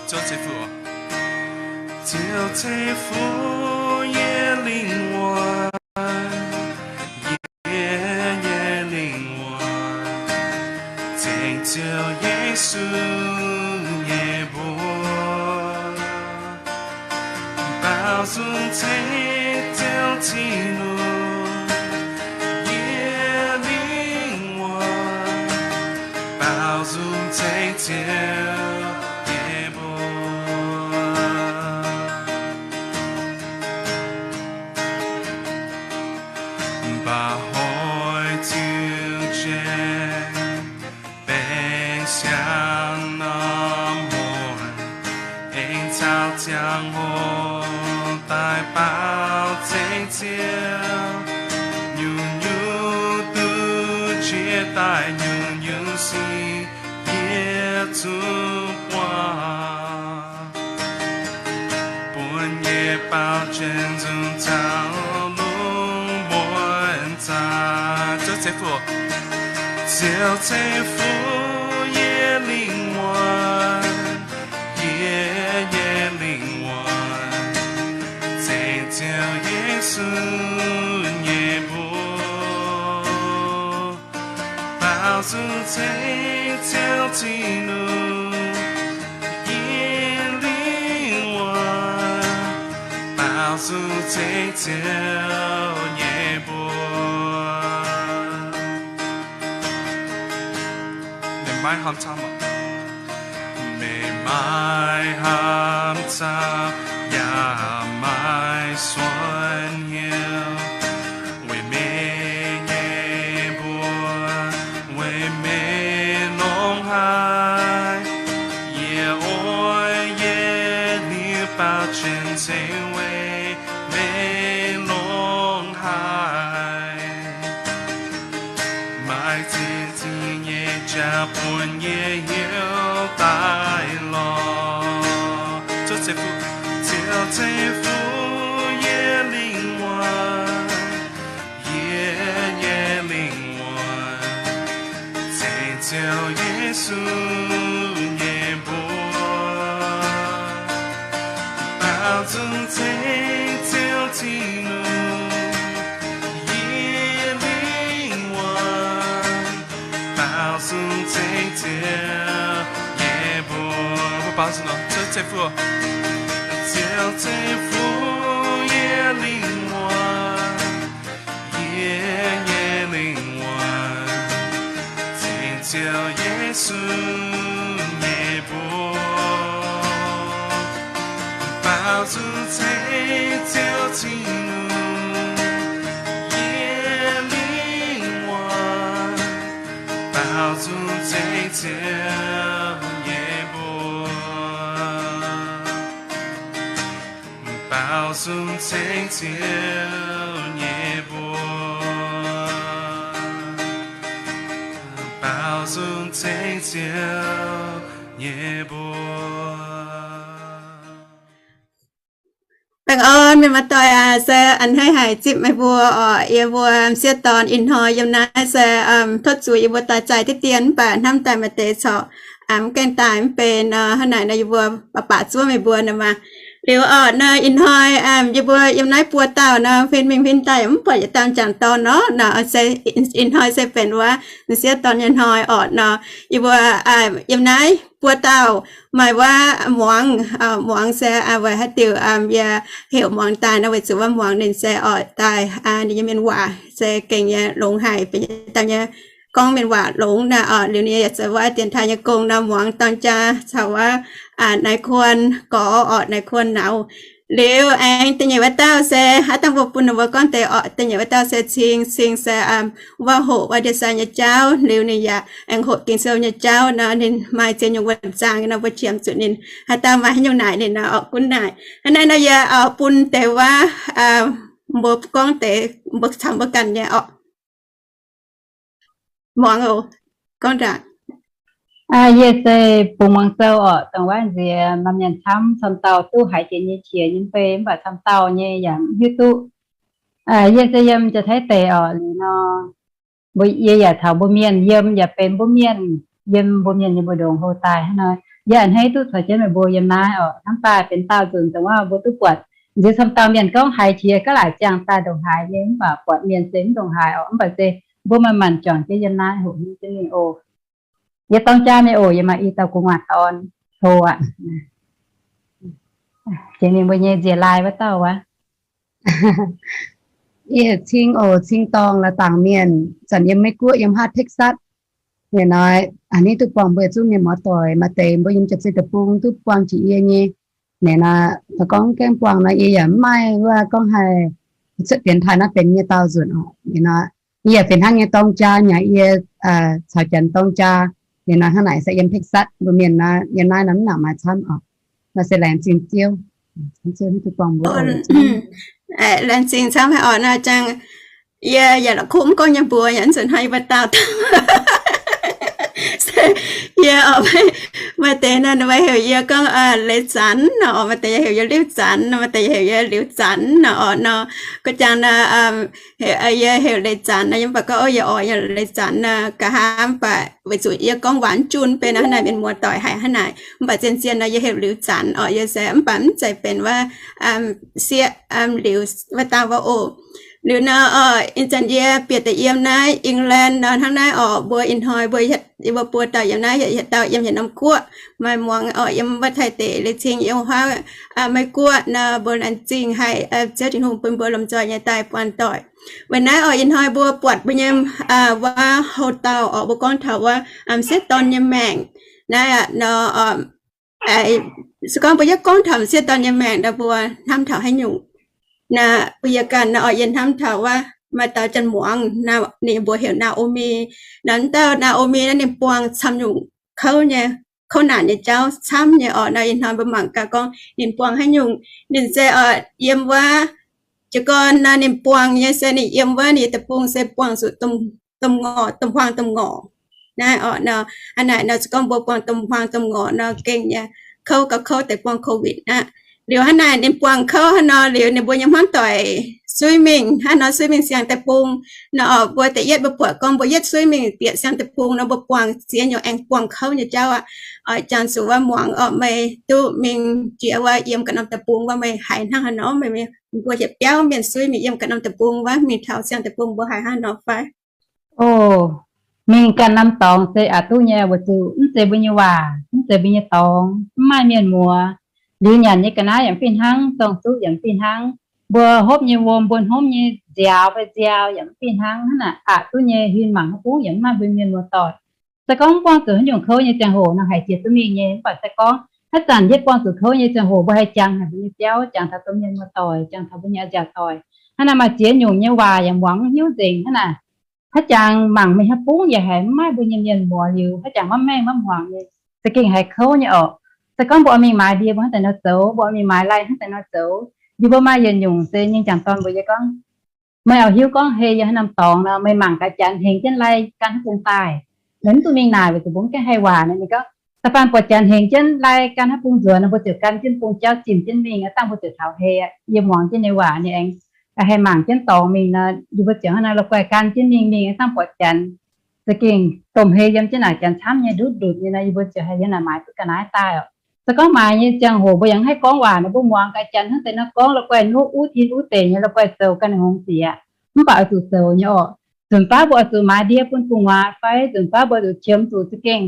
Ziouv ceix fuqv, Ziouv ceix fuqv yie lingh wuonh, yie nyei lingh wuonh, ceng Ziouv Yesu nyei mbuox. Baaux nzung ceng Ziouv Tin-Hungh, yie lingh wuonh, baaux nzung ceng Ziouv nyei mbuox. Mba'hnoi ziux jiex, benx siang norm muonc, aengx caux ziangh hoc daaih baaux nzeng Ziouv. Nyungc-nyungc duqv jiex daaih, nyungc-nyungc sic yie zuqc buangh. Bun yie baaux zunc nzung caux lungh muonz zaah. Ziouv ceix fuqv, Ziouv ceix fuqv yie lingh wuonh, yie nyei lingh wuonh, ceng Ziouv Yesu nyei mbuox. Baaux nzung ceng Ziouv Tin-Hungh, yie lingh wuonh, baaux nzung ceng Ziouv nyei mbuox. Meih maiv hnamv camv, meih maiv hnamv camv yaac maiv suonx hnyouv. Weic meih nyei mbuox, weic meih longx haic, yie oix yietc liuz baaux zunc ceng weic meih longx haic. Maaih ziex zingh nyei jauv bun yie heuc daaih lorz. Ziouv ceix fuqv, Ziouv ceix fuqv yie lingh wuonh, yie nyei lingh wuonh, ceng Ziouv Yesu nyei mbuox. Baaux nzung ceng Ziouv Tin-Hungh, yie lingh wuonh, baaux nzung ceng Ziouv nyei mbuox. Mbuo baaux nzung nor, Ziouv ceix fuqv, Ziouv ceix fuqv yie lingh wuonh, yie nyei lingh wuonh, ceng Ziouv Yesu nyei mbuox. Baaux nzung ceng Ziouv Tin-Hungh, yie lingh wuonh, baaux nzung ceng Ziouv nyei mbuox. Baaux nzung ceng Ziouv nyei mbuox. Baaux nzung ceng Ziouv nyei mbuox. Baengh orn mienh maaih doic aac, se a'hneiv haic zipv meih mbuo oc. Yie mbuo m'sieqv dorn ih hnoi yiem naaiv se tov zuqc yie mbuo doix zaih diqv dien mv baac hnamv daaih maaih deix corc mv gaengh daaih mv benx nor, hnangv naaic nor yie mbuo baac baac zuov meih mbuo nor maah. Liuz orqc nor ih hnoi yie mbuo yiem naaiv buo dauh nor, huin mingh huin daaih mv buatc yietc dauh m'jangc dorn nor. Nor se ih hnoi se benx wuov m'sieqv dorn nyei hnoi orqc nor. Yie mbuo yiem naaiv buo dauh maaih wuov muangx, muangx se weic haaix diuc yie heuc muangx daaih nor, weic zuqc wuov muangx ninh se orqc daaih ninh nyei mienh waac se gengh nyei longx haic, benx dauh nyei gorngv mienh waac longx nor orqc. Liuz ninh yaac zoux wuov dienx taaih nyei gong nor, muangx dorng jaa caux wuov naaiv kuon gorx orqc, naaiv kuon nauz. Liuz aengx da'nyeic wuov dauh se haaix dauh mbuo bun ninh mbuo gorngv deix orqc, da'nyeic wuov dauh se Cing. Cing se wuov hoqc wuov ndie-sai nyei jauv, liuz ninh yaac aengx hoqc Ging-Sou nyei jauv nor, ninh maaih ziex nyungc wuonh zaangc nor, mbuo qiemx zuqc ninh. Haaix dauh maaih haaix nyungc naaic ninh nor orqc, gunv naaic. Hnangv naaiv nor yie bun deix wuov mbuo gorngv deix mbuo caux mbuo ganh nyei orqc. Muangx oc, gorngv ndaangc. Yie se Bungx Muangx Sou orqc, dongh wuov nziex norm mienh camv, camv dauh duqv haiz jiex nyei qiex nyei fei mv baac camv dauh nyei yaac mv hiuv duqv. Yie se yiem Janx-Taiv deic orqc. Liuz nor, mbuo, yie yaac taux mbuo mienh yiem, yaac benx mbuo mienh yiem mbuo mienh nyei mbu'ndongx hlo daaih hnangv nor. Yie a'hneiv duqv caux jienv meih mbuo yiem naaiv oc. Hnamv daaih benx daauh nzunc dongh wuov mbuo duqv buatc nziex camv dauh mienh gorngv haiz qiex gaav laaic ziangh daaih ndongc haaix nyei, mv baac buatc mienh se mv ndongc haaix oc. Mv baac se mbuo maaih maanc juangc jienv yiem naaiv hoqc hiuv jienv mingh oc. Yie dorng jaa mingh oc. Yie maaih i dauh gu'nguaaz dorn hlo aqv. Jiex mingh mbuo nyei nziex laai wuov dauh wuov. Yie cing oc, cing dorng la'dangc mienh, zanc yiem Meiv Guoqv yiem haav Texas. Ninh nor, ninh duqv buangh mbuo yietc zungv mienh muoz-doic, maaih deix mbuo yiem jiepc zei deic-bung duqv buangh jiex yie nyei. Ninh nor, gorngv gaengh buangh nor yie yaac mv maaih wuov gorngv haih cuotv dienx taaih naaiv benx nyei daauh nzunc oc. Ninh nor, yie yaac fih hnangv nyei dorng jaa nyei, yie caux janx dorng jaa. Ninh nor hnangv naaic se yiem Texas mbuo mienh nor yiem naaiv nor mv nangc maaih camv oc. Nor se laengz zingh Ziouv, Ziouv hiuv duqv buangh mbuo. Laengz zingh camv haic oc. Nor jangx yie yaac la'kuqv mv gorngv nyei mbuox yaac nzunc hnoi yie mbuo daauh dauh. Yie oc, maaih deix nor ninh mbuo heuc yie gorngv Leiz Zanx nor oc, maaih deix yaac heuc yie Liuv Zanx nor, maaih deix yaac heuc yie Liuz Zanx nor oc. Nor gu'jangx nor yie heuc Leiz Zanx nor, yie mv baac gorngv o, yie oix yaac Leiz Zanx nor, nqa'haav mv baac weic zuqc yie gorngv waac mv jun benx nor hnangv naaic mienh muoz-doic haiz hnangv naaic. Mv baac zien-zien nor yie heuc Liuz Zanx oc. Yie se mv baac mv zeiz benx wuov sieqv liuz wuov dauh wuov oc. Liuz nor, ih zanc yie bieqc daaih yiem naaiv England nor hnangv naaiv oc. Mbuo ih hnoi mbuo, yie mbuo buo dauh yiem naaiv, yietc dauh yiem yietc norm guoqv. Maaih muangx oc, yiem wuov Taiv deic, liuz cing yiem wuov Meiv Guoqv nor. Mbuo laengz zingh haic Ziouv Tin-Hungh bun mbuo lomh nzoih nyei daaih buangh doic. Weic naaiv oc, ih hnoi mbuo buatc mbuo nyei wuov houx-dauh oc, mbuo gorngv taux wuov m'sieqv dorn nyei maengc naaiv nor. Se gorngv mbuo yaac gorngv taux m'sieqv dorn nyei maengc nor, mbuo hnamv taux haaix nyungc? Naaiv mbuo yie ganh nor oc, yie hnamv taux wuov maaih dauh janx-muangz, ninh mbuox heuc Naa^o^mi. Naaiv dauh Naa^o^mi naaiv ninh buangh camv nyungc kouv nyei, kouv naanc nyei jauv camv nyei oc. Nor ih hnoi mbuo mangc gaax gorngv ninh buangh haaix nyungc. Ninh se oc yiem wuov jiez gorn nor ninh buangh nyei se ninh yiem wuov ninh deic-bung se buangh zuqc domh ngorc, domh huaang domh ngorc naaiv oc. Nor hnangv naaic nor se gorngv mbuo buangh domh huaang domh ngorc nor gengh nyei kouv gauh kouv deix buangh COVID aqv. Liuz hnangv naaic ninh buangh kouv hnangv nor liuz ninh mbuo nyei hmuangv doic suiv mingh hnangv nor, suiv mingh siang deic-bung nor oc. Mbuo da'yietv mbuo buatc gorngv mbuo yietv suiv mingh bieqc siang deic-bung nor mbuo buangh ziex nyungc aengx buangh kouv nyei jauv aqv. Oix jangx zuqc wuov muangx oc, meih duqv mingh jiex wuov yiem ganh norm deic-bung wuov meih haiz hnangv haaix nor? Meih mbuo hietc biauv mienh suiv mingh yiem ganh norm deic-bung wuov mingh taux siang deic-bung mbuo haiz hnangv haaix nor fai? O, mingh ganh norm dorngx se aqc duqv nyei, weic zuqc mv zeiz mbuo nyei waac, mv zeiz mbuo nyei dorngx, mv maaih mienh muoz. Liuz nyanc nyei ga'naaiv yaac mv fih hnangv, zorng-zuqv yaac mv fih hnangv, mbuo hopv nyei wuom, mbuo hnomv nyei nziaaux fai nziaaux yaac mv fih hnangv. Hnangv naaic aqc duqv nyei, huin mangc haaix bungv yaac mv maaih mbuo mienh muoz-doic. Se gorngv buangh zuqc haaix nyungc kouv nyei ziangh hoc nor, haiz jiex duqv mingh nyei. Mv baac se gorngv haaix zanc yietv buangh zuqc kouv nyei ziangh hoc, mbuo haih jangx haic mbuo nyei biauv, jangx taux domh mienh muoz-doic, jangx taux mbuo nyei a'nziaauc doic. Hnangv naaic maaih ziex nyungc nyei waac yaac muangx mv hiuv nzengc. Hnangv naaic haaix jangx mangc mingh haaix bungv yaac haiz mv maaih mbuo nyei mienh muoz liuz, haaix jangx maiv maengh maiv hmuangx nyei, za'gengh haiz kouv nyei oc. Se gorngv mbuo oix mingh maaiz ndie mbuo hnangv daaih nor zoux, mbuo oix mingh maaiz lai hnangv daaih nor zoux, liuz mbuo maaih yietc nyungc se nyei jangc dorn mbuox yie gorngv, meih oix hiuv gorngv hei yiem haaix norm dorngx nor, meih mangc gaax janx hengx jienv lai gan haaix bung daaih. Meih mv dungx mingh naaic weic zuqc mbuo mv gaengh haih waac nor. Ninh gorngv da'faanh buatc janx hengx jienv lai gan haaix bung nzuonx nor, mbuo ziouc gan jienv bung jauv zimh jienv mingh, aav dangh mbuo ziouc taux hei. Yie muangx jienv ninh waac, ninh aengx haih mangc jienv dorngx mingh nor, yie mbuo ziouc hnangv naaiv la'guaih gan jienv mingh, mingh aav dangh buatc janx za'gengh domh hei yiem jienv naaic, janx camv nyei, ndutv ndutc nyei nor, yie mbuo ziouc haih yiem naaic maaiz duqv ga'naaiv daaih oc. Se gorngv maaiz nyei ziangh hoc mbuo yaac mv haih gorngv waac nor, mbuo muangx gaax janx hnangv daaih nor gorngv, la'guaih nuqv uv tin uv deic nyei, la'guaih zoux ganh hngongx zieqc. Mv baac oix zuqc zoux nyei oc. Nzunc baav mbuo oix zuqc maaiz ndie bun gu'nguaaz fai nzunc baav mbuo oix zuqc qiemx zuqc za'gengh,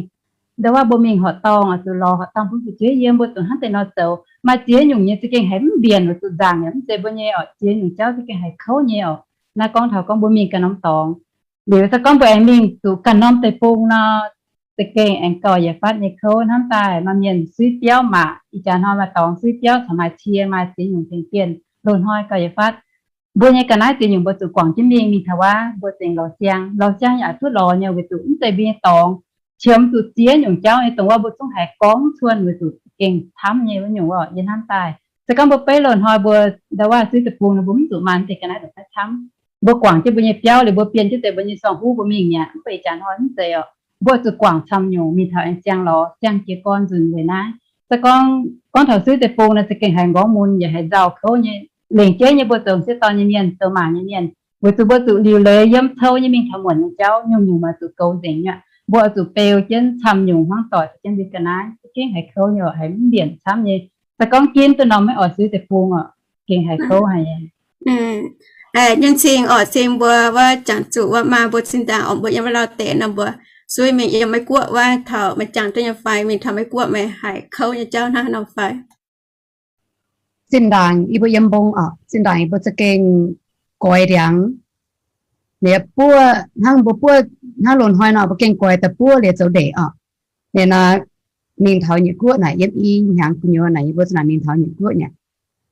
ndo wuov mbuo mingh horqc dorngh, oix zuqc lorz horqc dorngh bun fu'jueiv yiem, mbuo zuqc hnangv deix nor zoux. Maaih ziex nyungc nyei za'gengh haiz mv mbienc, oix zuqc nzaangc yaac mv zeiz mbuo nyei oc. Ziex nyungc jauv za'gengh haiz kouv nyei oc. Naaiv gorngv taux gorngv mbuo mingh ganh norm dorngx. Liuz se gorngv mbuo aengx mingh zuqc ganh norm deic-bung nor, za'gengh aengx gauh yietc fatv nyei kouv. Hnamv daaih maaih mienh suiv biauv maah! Ih jaax hnoi maaih dorngx suiv biauv caux maaih cie, maaih ziex nyungc tengx bienh. Loz-hnoi gauh yietc fatv mbuo nyei ga'naaiv ziex nyungc mbuo zuqc guangc jienv mingh, mingh taux wuov mbuo zengc lorz siang. Lorz siang yaac duqv lorz nyei, weic zuqc mv zeiz mbuo nyei dorngx qiemx zuqc ziex nyungc jauv nyei, dongh wuov mbuo zungv haiz gorngv cuon, weic zuqc gengh camv nyei wuov nyungc oc. Yie hnamv daaih se gorngv mbuo beiv loz-hnoi mbuo ndau wuov suiv deic-bung nor, mbuo mv zuqc maaih deix ga'naaiv daaih camv. Mbuo guangc jienv mbuo nyei biauv liuz, mbuo bienh jienv deix mbuo nyei suangh huv mbuo mingh mi'aqv. Mv baac ih jaax hnoi mv zeiz oc. Mbuo zuqc guangc camv nyungc mingh taux aengx siang lorz, siang jiez gorn nzunc weic naaiv. Se gorngv, gorngv taux suiv deic-bung nor, za'gengh haiz nqorngv mun yaac haiz nzauh kouv nyei. Lengc jeiv nyei mbuo zoux m'sieqv dorn nyei mienh, zoux maanc nyei mienh, weic zuqc mbuo zuqc liuc leiz yiem cou nyei mingh taux muonc nyei jauv, nyungc-nyungc maaih zuqc goux nzengc nyei. Mbuo oix zuqc beu jienv camv nyungc hmuangv doic caux jienv mbuo ga'naaiv. gengh haiz kouv nyei oc, haiz mv mbienc camv nyei. Se gorngv ginv duqv norm maiv oix suiv deic-bung oc, gengh haiz kouv haic nyei. Nyei cing oc, cing mbuo wuov jangx zuqc wuov maa mbuo zinh ndaangc oc, mbuo yiem wuov lauh deix nor mbuo suiv mingh yiem Meiv Guoqv wuov taux meih jangx duqv nyei fai, mingh taux Meiv Guoqv meih haiz kouv nyei jauv hnangv haaix nor fai? Zinh ndaangc yie mbuo yiem mbong oc, zinh ndaangc yie mbuo za'gengh goix ndiangx. Liuz buov hnangv mbuo buov hnangv loz-hnoi nor, mbuo gengh goix daaih buov liuz zoux ndeic oc. Liuz nor, mingh taux Nyeic Guoqv naaic, yiem i hnyangx gu'nyuoz naaic yie mbuo za'naaic mingh taux Nyeic Guoqv nyei.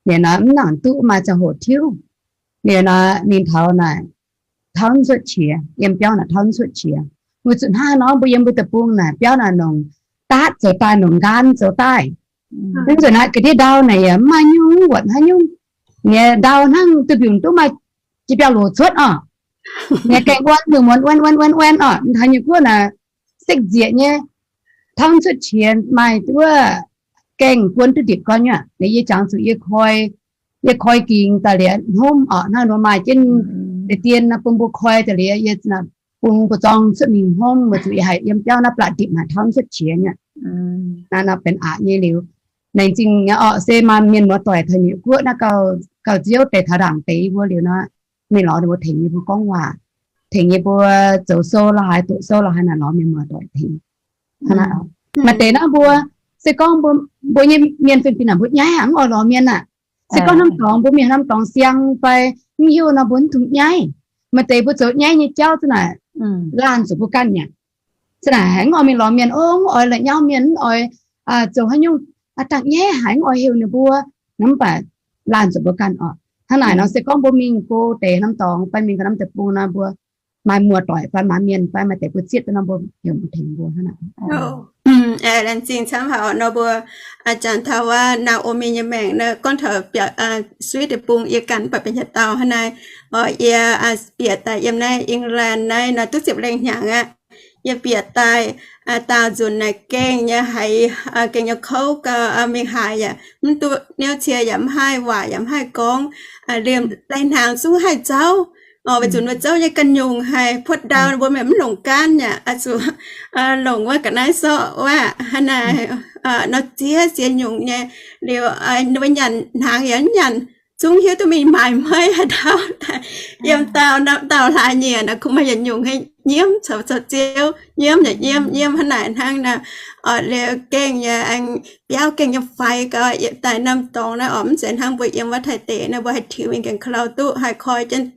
Liuz nor, mv nangc duqv maaih ziangh hoc tiuv. Liuz nor, mingh taux naaic, tauv cuotv qiex, yiem biauv naaic tauv cuotv qiex. Weic zuqc hnangv nor mbuo yiem mbuo deic-bung naaic biauv naaic nongc daatv zoux daaih, nongc nqaam zoux daaih. Mv nzunc naaiv ga'ndiev ndau naaic yaac mv maaih nyungc wuotc haaix nyungc. Ninh ndau hnangv duih mbiungc duqv maaih jiex biauv loz cuotv oc. Ninh gaengh wuonv mingh muonz wuonv wuonv wuonv wuonv oc. Taux Nyeic Guoqv naaic sekv nzieqc nyei, tauv cuotv qiex maaih wuov gaengh buonv duqv ndipc gorn nyei. Ninh yie jangx zuqc yie koi, yie koi gingx daaih liuz hnomv oc, hnangv nor maaih jienv deix dien nor bun mbuo koi daaih liuz yie bun mbuo zorng cuotv mingh hnomv, weic zuqc yie haiz yiem biauv naaiv blatc ndipc haic, tauv cuotv qiex nyei. Naaiv nor benx aqc nyei liuz, laengz zingh nyei oc, se maaih mienh muoz-doic taux Nyeic Guoqv naaiv gauh nziouv deix taux ndaangc deix mbuo liuz nor, mingh lorz ninh mbuo tengx yie mbuo gorngv waac, tengx yie mbuo zoux sou la'haaix, doqc sou la'haaix naaic lorz mienh muoz-doic tengx. Maaih deix naaiv mbuo, se gorngv mbuo, mbuo nyei mienh fin-fin naaic mbuo nyaiv aqv, mv oix lorz mienh aqv. Se gorngv hnamv dorngx mbuo mingh hnamv dorngx siang fai mv hiuv nor mbuo mv dungx nyaiv. Maaih deix mbuo zoux nyaiv nyei jauv za'naaic laanh zuqc mbuo ganh nyei. Za'naaic haiz mv oix mingh lorz mienh, o, mv oix la'nyauv mienh, mv oix zoux haaix nyungc, dangh nyaiv haic mv oix heuc ninh mbuo. Nor mv baac laanh zuqc mbuo ganh oc. Hnangv naaic nor se gorngv mbuo mingh go deix hnamv dorngx fai mingh ganh norm deic-bung nor mbuo maaih muoz-doic fai maaih mienh fai maaih deix mbuo zieqv duqv nor mbuo heuc mbuo tengx mbuo hnangv naaic. Laengz zingh camv haic nor mbuo jangx taux wuov Naomi nyei maengc nor, gorngv taux suiv deic-bung yie ganh mv baac benx haaix dauh hnangv naaic. Oc, yie bieqc daaih yiem naaiv England naaiv nor duqv ziepc lengh hnyangx aqv. Yie bieqc daaih daauh nzunc naaic gengh nyei haiz, gengh nyei kouv gau, mingh haaix yaac mv duqv niouv cie, yaac mv haih waac, yaac mv haih gorngv, liemh lai-hnaangx zungv haih zouv. Oc, weic zuqc ninh mbuo zouv nyei ganh nyungc haic, puotv ndau ninh mbuo mv longc gaanv yaac zuqc longc wuov ga'naaiv sorqv wuov hnangv naaic. Nor ziex ziex nyungc nyei liuz, ninh mbuo nyanc hnaangx yaac mv nyanc, zungv hiuv duqv mingh maaic maiv haaix dauh. Yiem daauh, daauh hlaax nyieqc naaic kungx maaih yietc nyungc haiz nyiemv, caux caux ziouv nyiemv yaac nyiemv, nyiemv hnangv naaic hnangv naaic. Oc, liuz gengh nyei aengx biauv gengh nyei faix gau, yietc daaih norm dorngx naaiv oc, mv zeiz hnangv mbuo yiem wuov Taiv deic naaiv mbuo haih tiux mingh gengh ka'lau duqv, haih koi jienv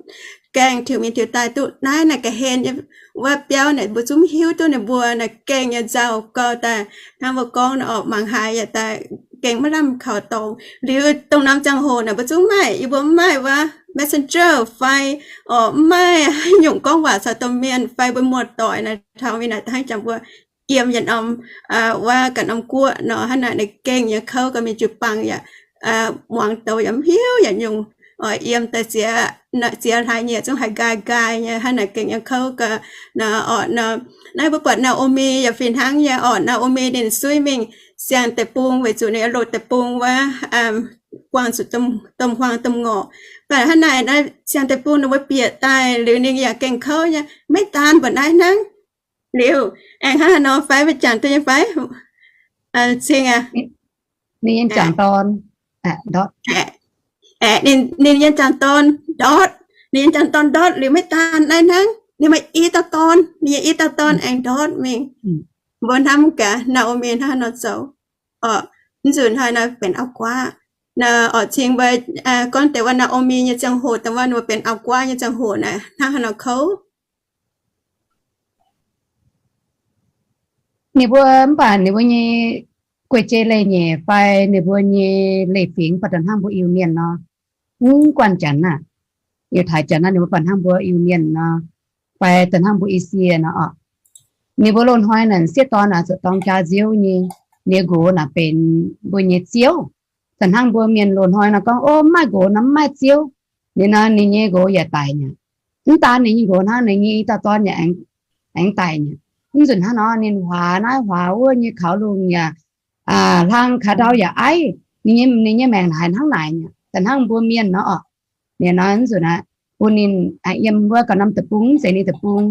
gaengh tiux mingh tiux daaih duqv. Naaiv naaic ga'hlen nyei wuov biauv naaic mbuo zungv hiuv duqv ninh mbuo naaic gengh nyei nzauh gau daaih. Hnangv mbuo gorngv naaic oc, mangc haaix yaac daaih gengh maiv lamh kaux dorngx. Liuz dongh norm ziangh hoc naaic mbuo zungv maaih, yie mbuo mv maaih wuov messenger fai oc, mv maaih haaix nyungc gorngv waac caux domh mienh fai mbuo muoz-doic naaic taux mingh naaic hnangv jangx mbuo yiem yietc norm wuov ganh norm guoqv nor, hnangv naaic ninh gengh nyei kouv gau, mingh jiu-baang yaac muangx douz yaac mv hiuv yaac nyungc. Oc, yiem daaih ziex, ziex hlaax nyieqc zungv haiz nqaai nqaai nyei, hnangv naaic gengh nyei kouv gau. Nor oc, naaiv mbuo buatc Naomi yaac fih hnangv nyei oc. Naomi ninh suiv mingh siang deic-bung weic zuqc ninh loz deic-bung wuov buangh zuqc domh huaang domh ngorc. Mv baac hnangv naaic naaiv siang deic-bung ninh mbuo bieqc daaih liuz ninh yaac gengh kouv nyei, maiv daan mbuo naaiv hnangv. Liuz aengx hnangv haaix nor fai, mbuo jangx duqv nyei fai? Cing aac, ninh nyei jangx dorn ndortv. Ninh nyei jangx dorn ndortv. Ninh nyei jangx dorn ndortv liuz maiv daan naaiv hnangv, ninh maaih i dauh dorn, ninh nyei i dauh dorn aengx ndortv mingh. Mbuo hnamv gaax Naomi hnangv haaix nor zoux. Oc, mv nzunc hnoi naaiv benx auv-guaav. Naaiv oc, cing mbuo gorngv deix wuov Naomi nyei ziangh hoc, dongh wuov ninh mbuo benx auv-guaav nyei ziangh hoc naaic hnangv haaix nor kouv. Ninh mbuo mv baac ninh mbuo nyei guei-jei leiz-nyeic fai ninh mbuo nyei leiz-fingx baac da'hnangv mbuo Iu-Mienh nor, mv guanh Janx aah. Yietc taaix Janx naaiv ninh mbuo baac hnangv mbuo Iu-Mienh nor, fai da'hnangv mbuo I Sie nor oc. Ninh mbuo loz-hnoi naaic sieqv dorn naaic zuqc dorng jaa nziouv nyei, ninh nqox naaic benx mbuo nyei ziouv. Da'hnangv mbuo Mienh loz-hnoi nor gorngv, o, mv maaih nqox nor mv maaih ziouv. Ninh nor ninh nyei nqox yaac daic mi'aqv. Mv daan ninh nyei nqox hnangv, ninh nyei i dauh dorn yaac aengx daic mi'aqv. Mv nzunc hnangv nor ninh huaax naaiv huaax wuov nyei kaux lungh yaac hlang kaaix ndau yaac aiv. Ninh nyei, ninh nyei maengc haiz hnangv naaic mi'aqv, da'hnangv mbuo Mienh nor oc. Ninh nor mv nzunc aqv, bun ninh yiem wuov ganh norm deic-bung, mv zeiz ninh deic-bung.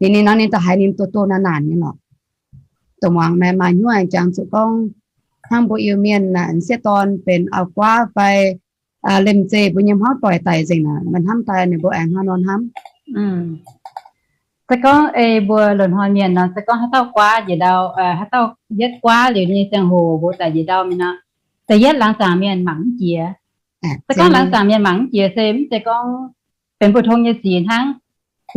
Ninh, ninh nor ninh da'haiz ninh doh doh naanc naanc nyei lorqc. dongh muangx maaih hnyouv aengx jangx zuqc gorngv hnangv mbuo Iu-Mienh naaic sieqv dorn benx auv-guaav fai liemh zeih mbuo nyei hmuangv doic daic nzengc naaic, maaih hnamv daaih ninh mbuo aengx hnangv nor hnamv. Se gorngv ei mbuo loz-hnoi mienh nor, se gorngv haaix dauh guaav njiec ndau, haaix dauh yietv guaav liuz nyei ziangh hoc mbuo daic njiec ndau mingh nor, da'yietv laangz zaangc mienh mangc mv jiex. Se gorngv laangz zaangc mienh mangc mv jiex se mv zeiz gorngv benx mbu'ndongx nyei sic hnangv.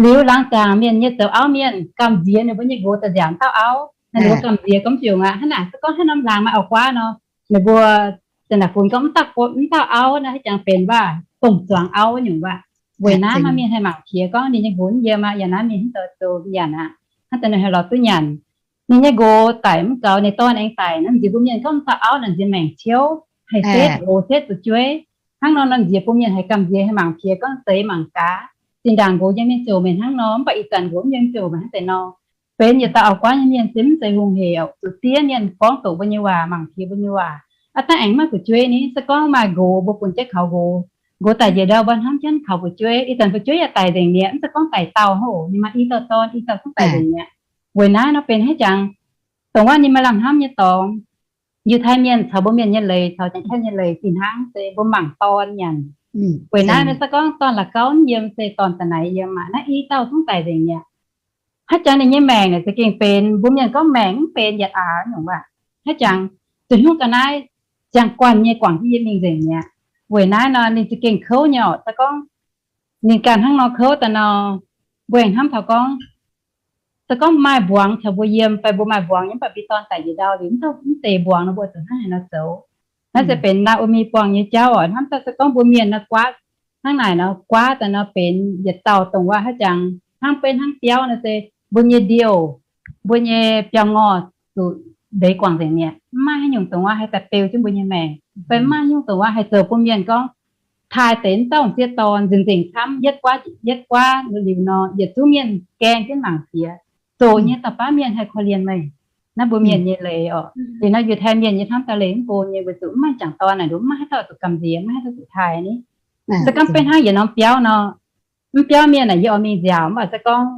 Liuz laangz zaangc mienh nyei zoux auv mienh gamh nziex ninh mbuo nyei nqox daaih nziaauc dauh auv, ninh mbuo gamh nziex gorngv jiex aqv. Hnangv naaic se gorngv haaix norm laangz maaih auv-guaav nor, ninh mbuo za'naaic funx gorngv mv dauh auv naaiv haaix jangx benx waac dongh zuangx auv nyungc waac. Weic naaiv maaih mienh haih mangc piex gorngv ninh nyei nqox mv yiem aqv, yaac naaiv mienh mv zoux zoux nyanc aqv. Hnangv deix nor haih lorz duqv nyanc. Ninh nyei nqox daic mv gaux, ninh dorn aengx daic, naaiv nziex mbuo mienh gorngv dauh auv naaic nziex maengc ciouv, haih setv nqox setv fu'jueiv. Hnangv nor nor nziex bun mienh haih gamh nziex haih mangc piex gorngv zeiz mangc gaax. Zinh ndaangc nqox yiem mienh ziouc meih hnangv nor, mv baac ih zanc nqox mv yiem ziouc meih hnangv deix nor. Benx yietc dauh auv-guaav nyei mienh se mv zeiz hungh hec, zuqc diev mienh gorngv doqc mbuo nyei waac, mangc piex mbuo nyei waac. Aav dangh aengx maaih fu'jueiv ni, se gorngv maaih nqox mbuo bun jienv kaux nqox, nqox daic njiec ndau mbuo hnamv jienv kaux fu'jueiv, ih zanc fu'jueiv yaac daic nzengc mi'aqv, mv zeiz gorngv daic dauh hoc, ninh maaih i dauh dorn, i dauh zungv daic nzengc mi'aqv. Weic naaiv nor benx haaix jangx dongh wuov ninh maaih lamh hnamv nyei dorngx. Yiutai mienh caux mbuo mienh nyei leiz caux Janx-Kaeqv nyei leiz fih hnangv se mbuo mangc dorn nyanc. Weic naaiv se gorngv dorn la'gauv mv yiem se dorn da'naix yiem aqv, naaiv i dauh zungv daic nzengc mi'aqv. Haaix jangx ninh nyei maengc naaic za'gengh benx mbuo mienh gorngv maengc mv benx yietc aax nyungc waac. Haaix jangx zuqc hnangv ga'naaiv ziangh guanh nyei guangc jienv yie mingh nzengc mi'aqv. Weic naaiv nor ninh za'gengh kouv nyei oc. Se gorngv ninh ganh hnangv nor kouv daaih nor, mbuo aengx hnamv taux gorngv se gorngv maaih mbuangz caux mbuo yiem fai mbuo maaih mbuangz nyei mv baac mbuo dorn daic njiec ndau liuz mv deix mbuangz nor mbuo zuqc hnangv haaix nor zoux. Naaiv se benx Naa^o^mi buangh nyei jauv oc. Hnamv daaih se gorngv mbuo mienh nor guaav hnangv naaic nor, guaav daaih nor benx yietc dauh dongh wuov haaix jangx hnangv benv hnangv biauv nor se mbuo nyei ndiouh, mbuo nyei biauv-ngorh zuqc ndeic guangc nzengc mi'aqv. Mv maaih haaix nyungc dongh wuov haih daaih beu jienv mbuo nyei maengc, fai mv maaih haaix nyungc dongh wuov haih zoux bun mienh gorngv taaih deix mv dauh m'sieqv dorn nzengc nzengc camv, yietv guaav, yietv guaav liuz nor yietc zungv mienh gaeng jienv mangc piex, zoqc nyei dauh baav mienh haih korv-lienh meih. Naaiv mbuo mienh nyei leiz oc. Liuz nor Yiutai mienh nyei hnamv daaih leiz mv go nyei weic zuqc mv maaih jangc dorn naaic, mv maaih haaix dauh zuqc gamh nziex, mv maaih haaix dauh zuqc taaih ni. Se gorngv benv hnangv yietc norm biauv nor, mv biauv mienh naaic yie oix mingh nziaauc, mv baac se gorngv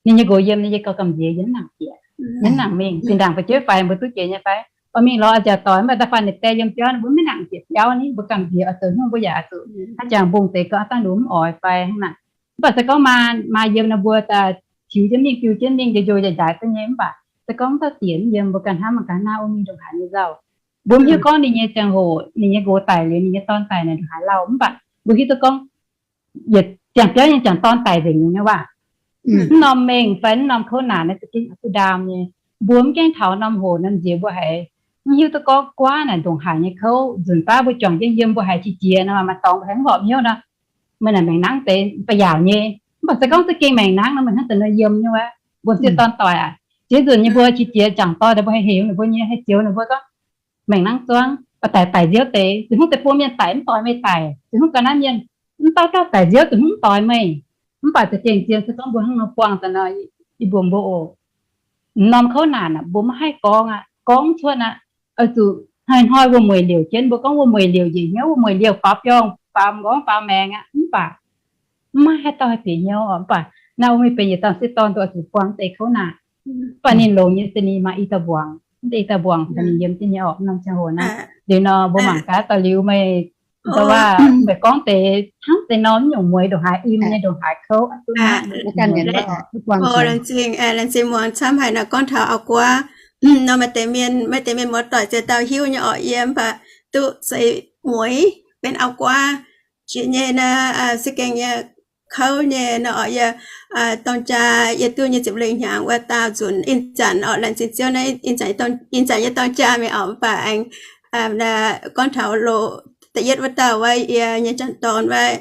ninh nyei nqox yiem, ninh nyei gauh gamh nziex, yie mv nangc bieqc, yie mv nangc mingh. Zinh ndaangc fu'jueiv faix mbuo duqv jiex nyei fai? Oix mingh lorz nziaauc doic, mv baac da'faanh ninh die yiem biauv, mbuo mv nangc bieqc biauv ni, mbuo gamh nziex oix zoux hnyouv, mbuo yaac oix zuqc haaix jangx mbungh deix gauh aav dangh nduqc mv oix fai hnangv naaic. Mv baac se gorngv maa, maa yiem nor mbuo daaih tiux jienv mingh, biu jienv mingh, njoux njoux njaaic njaaic duqv nyei. Mv baac se gorngv dauh diex mv yiem, mbuo ganh hnamv mangc gaax naaiv O^mi ndongc haaix nyei nzauh. Mbuo mv hiuv gorngv ninh nyei ziangh hoc, ninh nyei nqox daic liuz, ninh nyei dorn daic naaic ndongc haaix lauh. Mv baac mbuo hiuv duqv gorngv yietc ziangh biauv nyei jangc dorn daic nzengc nyei waac. Mv norm mengh fai mv norm kouv naanc naaiv za'gengh oix duqv ndaam nyei. Mbuo mv gaengh taux norm hoc norm nziex mbuo haiz mv hiuv duqv gorngv guaav naaic ndongc haaix nyei kouv. Nzunc baav mbuo juangc jienv yiem mbuo haiz qiex jiez nor, maaih dorngx mbuo haiz mv horpc hnyouv nor, meih naaic maengc nangv deix ba'yaauc nyei. Mv baac se gorngv za'gengh maengc nangv nor, meih hnangv deix nor yiem nyei wuov, mbuo m'sieqv dorn doic aac. Ziex nzunc nyei mbuo qiex jiez jangc dorn deix mbuo haiz heuc ninh mbuo nyei, haiz zioux ninh mbuo gorngv maengc nangv zuangv, oix daic daic nziouv deix, zuqc hnangv deix buo mienh daic mv doix meih daic, zuqc hnangv ga'naaiv mienh mv dauh dauh daic nziouv zuqc hnangv doix meih. Mv baac za'gengh zien se gorngv mbuo hnangv nor buangh daaih nor, yie mbuox mbuo oc, norm kouv naanc aac, mbuo maiv haih gorngv aqv, gorngv cuotv aqv. Oix zuqc hnoi-hnoi wuom-mueic liouc jienv, mbuo gorngv wuom-mueic liouc njiec hnyouv, wuom-mueic liouc faaux biorngh, faaux m'nqorngv faaux maengx aqv. Mv baac mv maaih haaix dauh haih bieqc hnyouv oc. Mv baac Naa^o^mi benx yietc dauh m'sieqv dorn, oix zuqc buangh deix kouv naanc. Mv baac ninh longx nyei se ninh maaih i dauh mbuangz, mv deix i dauh mbuangz caux ninh yiem jienv nyei oc, norm ziangh hoc naaiv. Liuz nor mbuo mangc gaax daaih liuz meih, da'waac meih gorngv deix hnangv deix norm nyungc mueiz ndongc haaix im nyei, ndongc haaix kouv. Laengz zingh muangx camv haic nor gorngv taux auv-guaav. Nor maaih deix mienh, maaih deix mienh muoz-doic ziex dauh hiuv nyei orqc, yie mv baac duqv seix mueiz benx auv-guaav jiex nyei naaiv, se gengh nyei kouv nyei nor orqc. Yie dorng jaa yie duqv nyei ziepc lengh hnyangx wuov dauh nzunc, ih zanc orqc, laengz zingh Ziouv naaiv, ih zanc yie dorng jaa mingh orqc, mv baac aengx gorngv taux loz da'yietv wuov dauh wuov, yie nyei janx-dorn wuov,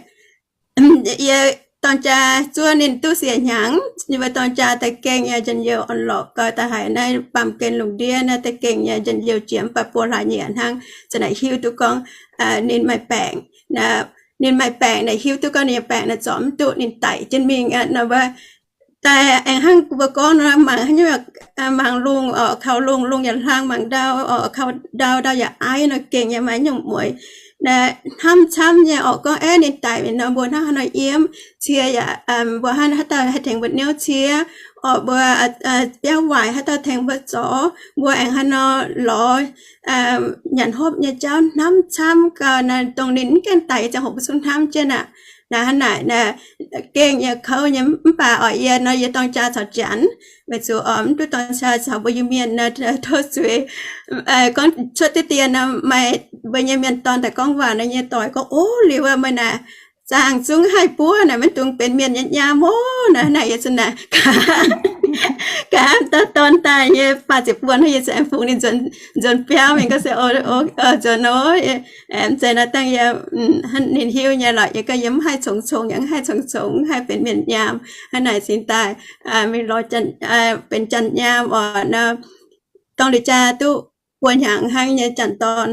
yie dorng jaa zuov ninh duqv siec hnyangx, yie mbuo dorng jaa da'gengh yie njien-youh orn-lorqc gau daaih haic naaiv baamh gen lungh ndiev naaiv da'gengh yie njien-youh jiex mv baac buo hlaax nyieqc hnangv, za'naaic hiuv duqv gorngv ninh maaih baengc. Ninh maaih baengc naaic hiuv duqv gorngv ninh nyei baengc naaic zorc mv duqv ninh daic jienv mingh nor wuov. Daaih aengx hnangv mbuo gorngv nor, mangc haaix nyungc, mangc lungh orqc, kaux lungh, lungh yaac hlang, mangc ndau orqc, kaux ndau, ndau yaac aiv nor, gengh yaac maaih nyungc mueiz. hnamv camv nyei orqc. Gorngv aeqv, ninh daic mingh nor, mbuo hnangv haaix nor yiem, cie yaac mbuo hnangv haaix dauh haih tengx mbuo niouv cie orqc, mbuo biauv waaic haaix dauh tengx mbuo zorc, mbuo aengx haaix nor lorz nyanc hopv nyei jauv hnamv camv gau naaic, dongh ninh mv gaengh daic ziangh hoc mbuo zungv hnamv jienv aqv. Naaiv hnangv naaic, gengh yie kouv nyei. Mv baac orqc, yie nor yie dorng jaa caux Janx, weic zuqc orqc mv duqv dorng jaa caux mbuo Iu-Mienh nor, tov zuiz. Gorngv cuotv diqv dien nor, maaih mbuo nyei mienh dorn daaih gorngv waac nor, yie doic gorngv, Ov, liuz meih naaic zaangh zungv haih buov naaic, maiv dungx benx mienh nyei nyaam oc. Naaiv naaic yie zunc naaic gaax, gaax dorn daaih nyei faah ziepc buonc hnangv, yie zungv aengx fungx ninh nzuonx biauv mingh gorngv se, Nzuonx oc. Mv zeiz nor dangh yie, ninh hiuv nyei lorqc, yie gorngv yie mv haih congx-congx, yaac mv haih congx-congx, mv haih benx mienh nyaam. Hnangv naaic cingx daaih mingh lorz benx janx nyaam oc nor. Dongh liuz jaa duqv buo hnyangx hnangv nyei, janx-dorn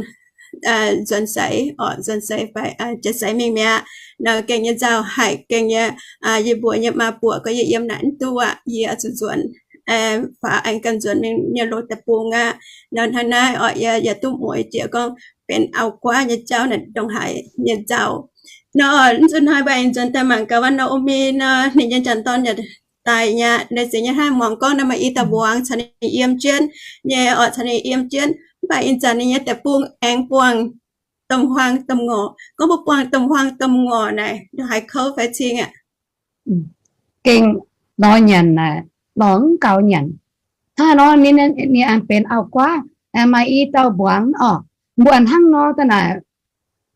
nzuonx seix oc, nzuonx seix fai jiex seix mingh mi'aqv. Nor gengh nyei nzauh haic, gengh nyei, yie mbuox nyei maa buoqc gorngv yie yiem naaic mv duqv aqv, yie oix zuqc nzuonx, faaux aengx ganh nzuonx mingh nyei loz deic-bung aqv. Nor hnangv naaiv oc, yie yaac duqv mueiz jiex gorngv benx auv-guaav nyei jauv naaic ndongc haaix nyei nzauh. Nor oc, mv zuqc hnoi mbuo aengx nzuonx daaih mangc gaax wuov nor, O Mingh nor, ninh nyei janx-dorn yaac daic mi'aqv. Naaiv zeiz nyei hnangv, muangx gorngv naaiv maaih i dauh mbuangz caux ninh yiem jienv nyei oc, caux ninh yiem jienv. Mv baac ih zanc ninh nyei deic-bung aengx buangh domh huaang domh ngorc. Gorngv mbuo buangh domh huaang domh ngorc naaic, ndongc haaix kouv fai cing aqv? Gengh lorz nyanc naaic, lorz mv gaux nyanc. Hnangv nor ninh, ninh aengx benx auv-guaav, aengx maaih i dauh mbuangz oc. Mbuo hnangv nor daaih naaic,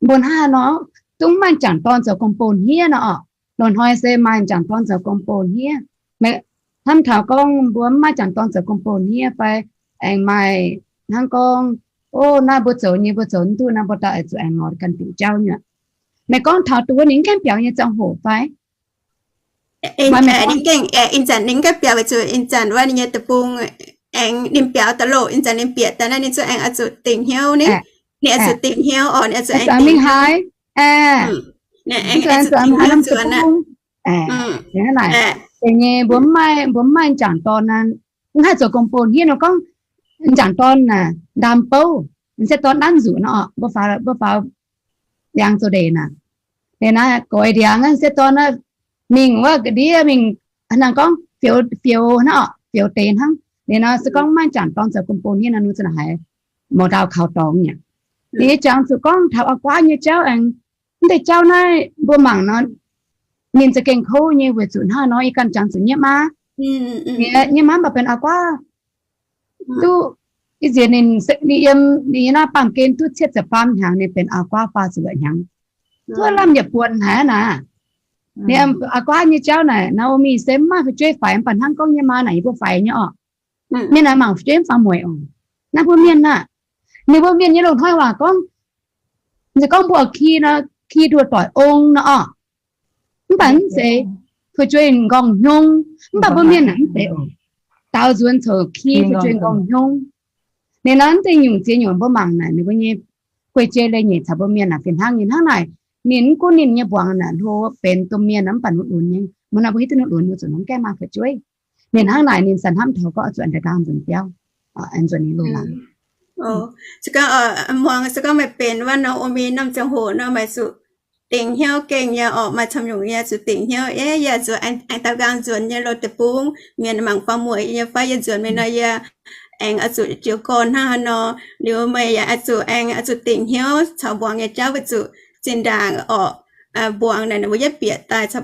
mbuo hnangv nor, zungv maaih m'jangc dorn zoux gong-bou hniev nor oc. Loz-hnoi se maaih m'jangc dorn zoux gong-bou hniev. Hnamv taux gorngv mbuo mv maaih m'jangc dorn zoux gong-bou hniev fai aengx maaih hnangv gorngv, O, naaiv mbuo zoux nyei mbuo zoux mv duqv, naaiv mbuo daaih zuqc aengx lorz ganh diuc jauv nyei. Meih gorngv taux duqv wuov ninh mv gaengh biaux nyei ziangh hoc fai? Ninh gengh, ih zanc ninh mv gaengh biaux weic zuqc ih zanc wuov ninh nyei deic-bung aengx ninh biaux daaih loh, ih zanc ninh bieqc daaih naaiv ninh zungv aengx oix zuqc dingc hnyouv ni. Ninh oix zuqc dingc hnyouv oc, ninh oix zuqc aengx dingc hnyouv. Ninh aengx oix zuqc dingc hnyouv nzuonx aqv. Deix nyei mbuo mv maaih, mbuo mv maaih m'jangc dorn naaic, mv haih zoux gong-bou hniev nor gorngv, m'jangc dorn naaic ndaam bouv, m'sieqv dorn nanv nzuqc nor oc, mbuo faaux, mbuo faaux ndiangx zoux ndeic naaic. Ninh naaiv goix ndiangx, m'sieqv dorn mingh wuov ga'ndiev mingh, hnangv gorngv fioux, fioux hnangv oc, fioux deix hnangv. Ninh nor se gorngv mv maaih m'jangc dorn zoux gong-bou hniev nor, ninh za'naaic haiz mouz ndau kaux dorngx nyei. Liuz yie jangx zuqc gorngv taux auv-guaav nyei jauv aengx, mv deix jauv naaiv mbuo mangc nor, ninh za'gengh kouv nyei weic zuqc hnangv nor yie ganh jangx zuqc nyei maa, nyei maa mv baac benx auv-guaav duqv, ih nziex ninh, ninh yiem ninh nyei naaiv baamh gen duqv cietv ziepc faam hnyangx ninh benx auv-guaav faah ziepc luoqc hnyangx, duqv lamh yietc buonc haic aqv naaic. Ninh auv-guaav nyei jauv naaic, Naomi se mv maaih fu'jueiv faix, mv baac hnangv gorngv nyei maa naaic yie mbuo faix nyei orqc. Mienh naaic mangc fu'jueiv mv faaux mueic oc. Naaiv mbuo mienh aah, ninh mbuo mienh nyei loz-hnoi waac gorngv, se gorngv mbuo oix ki nor, ki nduoh doic ong nor orqc. Mv baac mv zeiz, fu'jueiv nqorngv hnyouv. Mv baac mbuo mienh naaic mv zeiz oc. Daaux nzuonx coc ki fu'jueiv nqorngv hnyouv. Ninh nor mv zeiz nyungc ziex nyungc mbuo mangc naaic ninh mbuo nyei guei-jei leiz-nyeic caux mbuo mienh naaic fih hnangv. Ninh hnangv naaic, ninh mv gunv ninh nyei mbuangz naaic hlo benx domh mienh mv baac ninh lunx nyei. Mbuo nor mbuo hiuv duqv ninh lunx mbuo zuqc nor mv gaengh maaih fu'jueiv. Ninh hnangv naaic ninh sa hnamv taux gorngv oix zuqc ndaix ndaang nzuonx biauv, nzuonx nyei loz-hnoi. Se gorngv, muangx se gorngv meih benx wuov Naomi norm ziangh hoc nor, meih zuqc dingc hnyouv gengh nyei orqc. Maaih camv nyungc yie zuqc dingc hnyouv, yie zuqc aengx daaux nqaang nzuonx nyei loz deic-bung, mienh mangc faaux mueic nyei fai yie nzuonx mingh nor yie aengx oix zuqc jiu gorn hnangv haaix nor. Liuz meih yaac oix zuqc aengx oix zuqc dingc hnyouv caux mbuangz nyei jauv weic zuqc zinh ndaangc orqc, mbuangz naaic ninh mbuo yietv bieqc daaih caux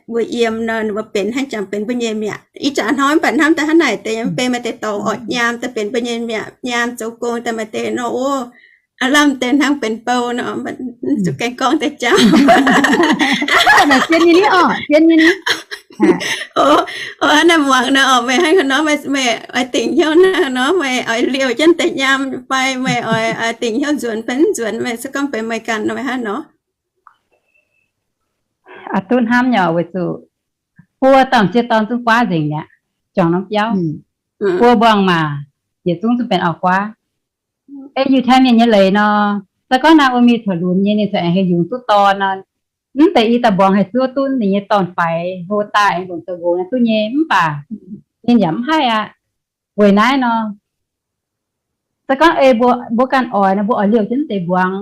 mbuo yiem nor ninh mbuo benx hnangv jangx benx mbuo nyei mi'aqv. Ih jaax hnoi mv baac hnamv daaih hnangv naaic deix, mv benx maaih deix dorngx orqc, nyaam daaih benx mbuo nyei mi'aqv, nyaam zoux gong daaih maaih deix nor, o, aav lamh deix hnangv benx bou nor, zuqc gaengh gorngv deix jauv. Zien nyei ni orqc, zien nyei ni. O, naaiv muangx nor orqc, meih hnangv haaix nor, meih oix dingc hnyouv hnangv haaix nor, meih oix liouh jienv deix nyaam fai meih oix dingc hnyouv nzuonx fai mv nzuonx, meih se gorngv benx meih ganh nor meih hnangv haaix nor? Aa, duqv hnamv nyei weic zuqc buo dauh m'sieqv dorn zungv guaav nzengc mi'aqv, juangc norm biauv. Buo mbuangz maac yietc zungv zungv benx auv-guaav. Ei Yiutai Mienh nyei leiz nor, se gorngv Naomi corc lunx nyei, ninh corc aengx haih yungz duqv dorn nor, mv deix i dauh mbuangz haih zuov duqv ninh nyei dorn-faix hlo daaih aengx longc zoux nqox nor duqv nyei. Mv baac ninh yaac mv haih aqv. Weic naaiv nor, se gorngv ei mbuo, mbuo ganh oix nor, mbuo oix liouh jienv mv deix mbuangz,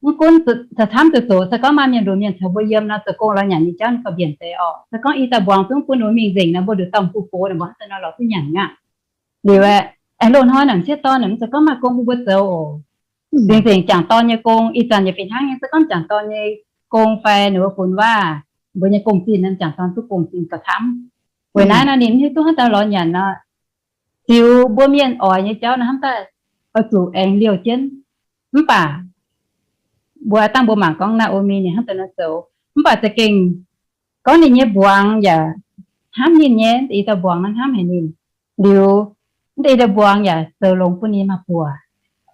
Mv gunv camv zuqc zoqc, se gorngv maaih mienh lunx mienh caux mbuo yiem nor, zoux gong lorz nyanc nyei jauv ninh gauh mbienc deix orqc. Se gorngv i dauh mbuangz zungv bun ninh mbuo mingh nzengc nor, mbuo nduqc dauh mv bun gox nor, mbuo hnangv daaih nor lorz duqv nyanc aqv. Liuz aengx loz-hnoi naaic sieqv dorn naaic, mv zeiz gorngv maaih gong bun mbuo zoux oc. Nzengc nzengc jangc dorn nyei gong, ih zanc yaac fih hnangv nyei. Se gorngv jangc dorn nyei gong fai ninh mbuo funx waac, mbuo nyei gong-zinh nor, jangc dorn duqv gong-zinh gauh camv. Weic naaiv nor ninh mv hiuv duqv hnangv daaih lorz nyanc nor, ziux mbuo mienh oix nyei jauv nor hnamv daaih oix zuqc aengx liouh jienv. Mv baac mbuo dangh mbuo mangc gorngv Naa^o^mi ninh hnamv daaih nor zoux, mv baac za'gengh gorngv ninh nyei mbuangz yaac hnamv ninh nyei, i dauh mbuangz nor hnamv haic ninh. Liuz i dauh mbuangz yaac zoux longx bun ninh maa-buoc.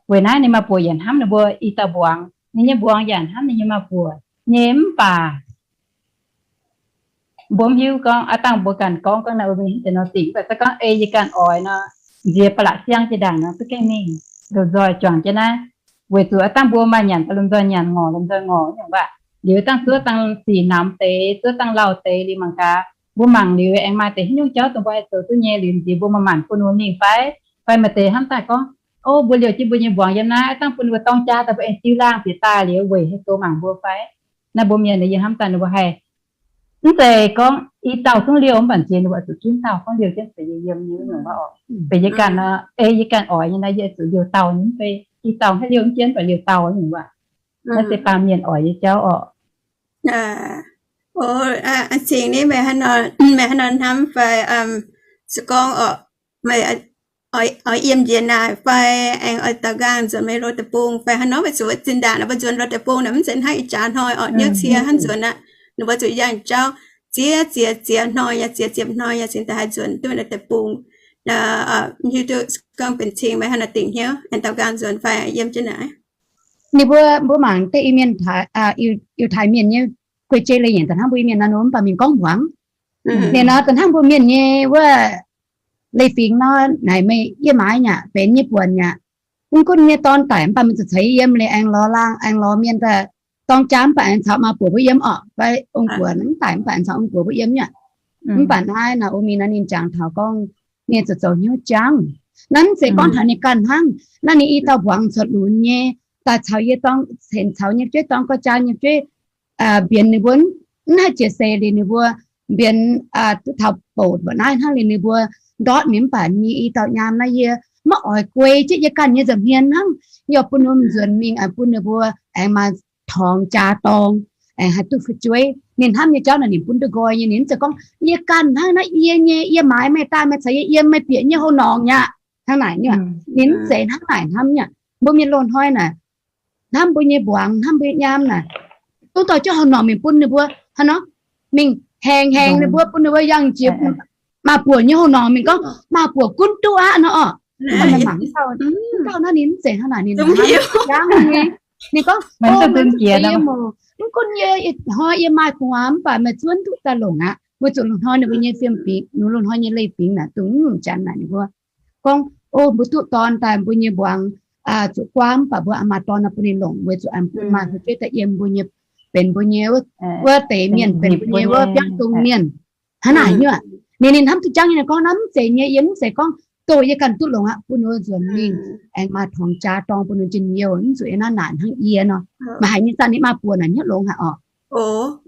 Weic naaiv ninh maa-buoc yaac hnamv ninh mbuo i dauh mbuangz, ninh nyei mbuangz yaac hnamv ninh nyei maa-buoc nyei. Mv baac mbuo mv hiuv gorngv, aav dangh mbuo ganh gorngv, gorngv Naa^o^mi hnamv deix nor dingc, mv baac se gorngv ei yie ganh oix nor, nziex ba'laqc siang jiex ndaangc nor, za'gengh mingh lomh nzoih juangc jienv naaiv. Weic zuqc aav dangh mbuo maaih nyanc daaih lomh nzoih nyanc, ngorc lomh nzoih ngorc nyungc waac. Liuz dangh zuov dangh sic namx deix, zuov dangh lauh deix liuz mangc gaax, mbuo mangc liuz aengx maaih deix haaix nyungc jauv dongh mbuo haih zoux duqv nyei liuz, nziex mbuo maaih maanc bun ninh mingh fai? Fai maaih deix hnamv daaih gorngv, o, mbuo liouh jienv mbuo nyei mbuangz yiem naaiv, aav dangh bun ninh mbuo dorng jaa daaih, mbuo aengx diuh laangh bieqc daaih liuz weic haih zoux mangc mbuo fai? Naaiv mbuo mienh yie hnamv daaih ninh mbuo haih, mv zeiz gorngv i dauh zungv liouh, mv baac nziex ninh mbuo zuqc ginv dauh gorngv liouh jienv benx yie yiem nyei nyungc waac oc. Benx yie ganh nor, ei yie ganh oix nyei nor, yie zuqc liouh dauh nyei, mv zeiz i dauh haih liouh mv jienv, mv baac liouh dauh nyungc waac. Naaiv se baamh mienh oix nyei jauv orqc. Cingx ni meih haaix nor hnamv fai se gorngv orqc, meih oix yiem njiec naaic fai aengx oix daaux nqaang nzuonx meih loz deic-bung fai haaix nor, weic zuqc zinh ndaangc mbuo nzuonx loz deic-bung naaic mv zeiz hnangv ih jaax hnoi orqc, hnyouv cie hnangv nzuonx aqv. Ninh mbuo zuqc yangh jauv ziex ziex ziex hnoi yaac ziex ziepc hnoi yaac cingx daaih haih nzuonx duqv loz deic-bung. Hiuv duqv gorngv benx cing meih haaix nor dingc hnyouv aengx daaux nqaang nzuonx fai yiem jienv naaic. Ninh mbuo, mbuo mangc deix Iu-Mienh, Yiutai Mienh nyei guei jei leiz-nyeic da'hnangv mbuo Iu-Mienh nor, mv baac mienh gorngv mbuangz. Ninh nor da'hnangv mbuo mienh nyei wuov leiz-fingx nor, naaic meih yie maaiz nyaqc, benx nyei buonc nyaqc. Mv gunv nyei dorn daic mv baac meih zuqc ceix yiem liuz aengx lorz laangh, aengx lorz mienh daaih dorng jaa mv baac aengx caux maa-buoc mbuo yiem orqc, fai ong-buoc mv daic mv baac aengx caux ong-buoc mbuo yiem nyaqc. Mv baac naaiv Naa^o^mi nor ninh jangx taux gorngv ninh zuqc zoux hnyouv jangv. Naaiv mv zeiz gorngv taux ninh ganh hnangv. Naaiv ninh i dauh mbuangz cuotv lunx nyei, daaih caux yie dorng, caux nyei fu'jueiv dorng gauh jaa nyei fu'jueiv, mbienx ninh mbuo, mv haih jiex seix liuz ninh mbuo mbienx duqv taux bouc mbuoqc naaiv hnangv liuz ninh mbuo ndortv ninh mv baac nyei i dauh nyaam naaiv yie maiv oix guei jienv yie ganh nyei nza'hmien hnangv. Yie bun ninh mbuo nzuonx mingh, bun ninh mbuo aengx maaih torngx jaa dorng, aengx haih duqv fu'jueiv. Ninh hnamv nyei jauv naaic ninh bun duqv nqoi nyei. Ninh mv zeiz gorngv yie ganh hnangv naaiv yie nyei, yie maaiz meih daaih meih caux yie yiem meih bieqc nyei houx-norngc nyaqc. Hnangv naaic nyungc, ninh mv zeiz hnangv naaic hnamv nyungc. Mbuo mienh loz-hnoi naaic hnamv mbuo nyei mbuangz, hnamv mbuo nyei nyaam naaic, duqv dorh jienv houx-norngc mingh bun ninh mbuo hnangv nor, mingh haengh haengh ninh mbuo, bun ninh mbuo yangh jiex maa-buoc nyei houx-norngc mingh gorngv, maa-buoc gunv duqv aqv nor orqc. Mv baac meih mangc mv dauh, mv dauh naaiv ninh mv zeiz hnangv naaic, ninh hnamv jangv nyei. Ninh gorngv, o, meih mv zeiz yie moc, mv gunv yie ih hnoi yie maaih gu'nguaaz mv baac meih zuov duqv daaih longc aqv. Weic zuqc loz-hnoi ninh mbuo nyei fiem-fingx, loz-hnoi nyei leiz-fingx naaic dongh mv nyungc janx naaic ninh mbuo gorngv, o, mbuo duqv dorn daaih mbuo nyei mbuangz zuqc guaav mv baac mbuo maaih dorn nor bun ninh longc, weic zuqc aengx bun maaih fu'jueiv daaih yiem mbuo nyei, benx mbuo nyei wuov deix mienh, benx mbuo nyei wuov biauv dongh mienh. Hnangv naaic nyungc, ninh, ninh hnamv duqv jangv nyei. Ninh gorngv, naaiv mv zeiz nyei, yie mv zeiz gorngv doh yie ganh duqv longx aqv, bun ninh mbuo nzuonx mingh aengx maaih torngx jaa dorng bun ninh njien-youh, mv zuqc yiem naaiv naaic hnangv yie nor. Maaih haic nyei zanc ninh maa-buoc naaic hnyouv longx haic orqc.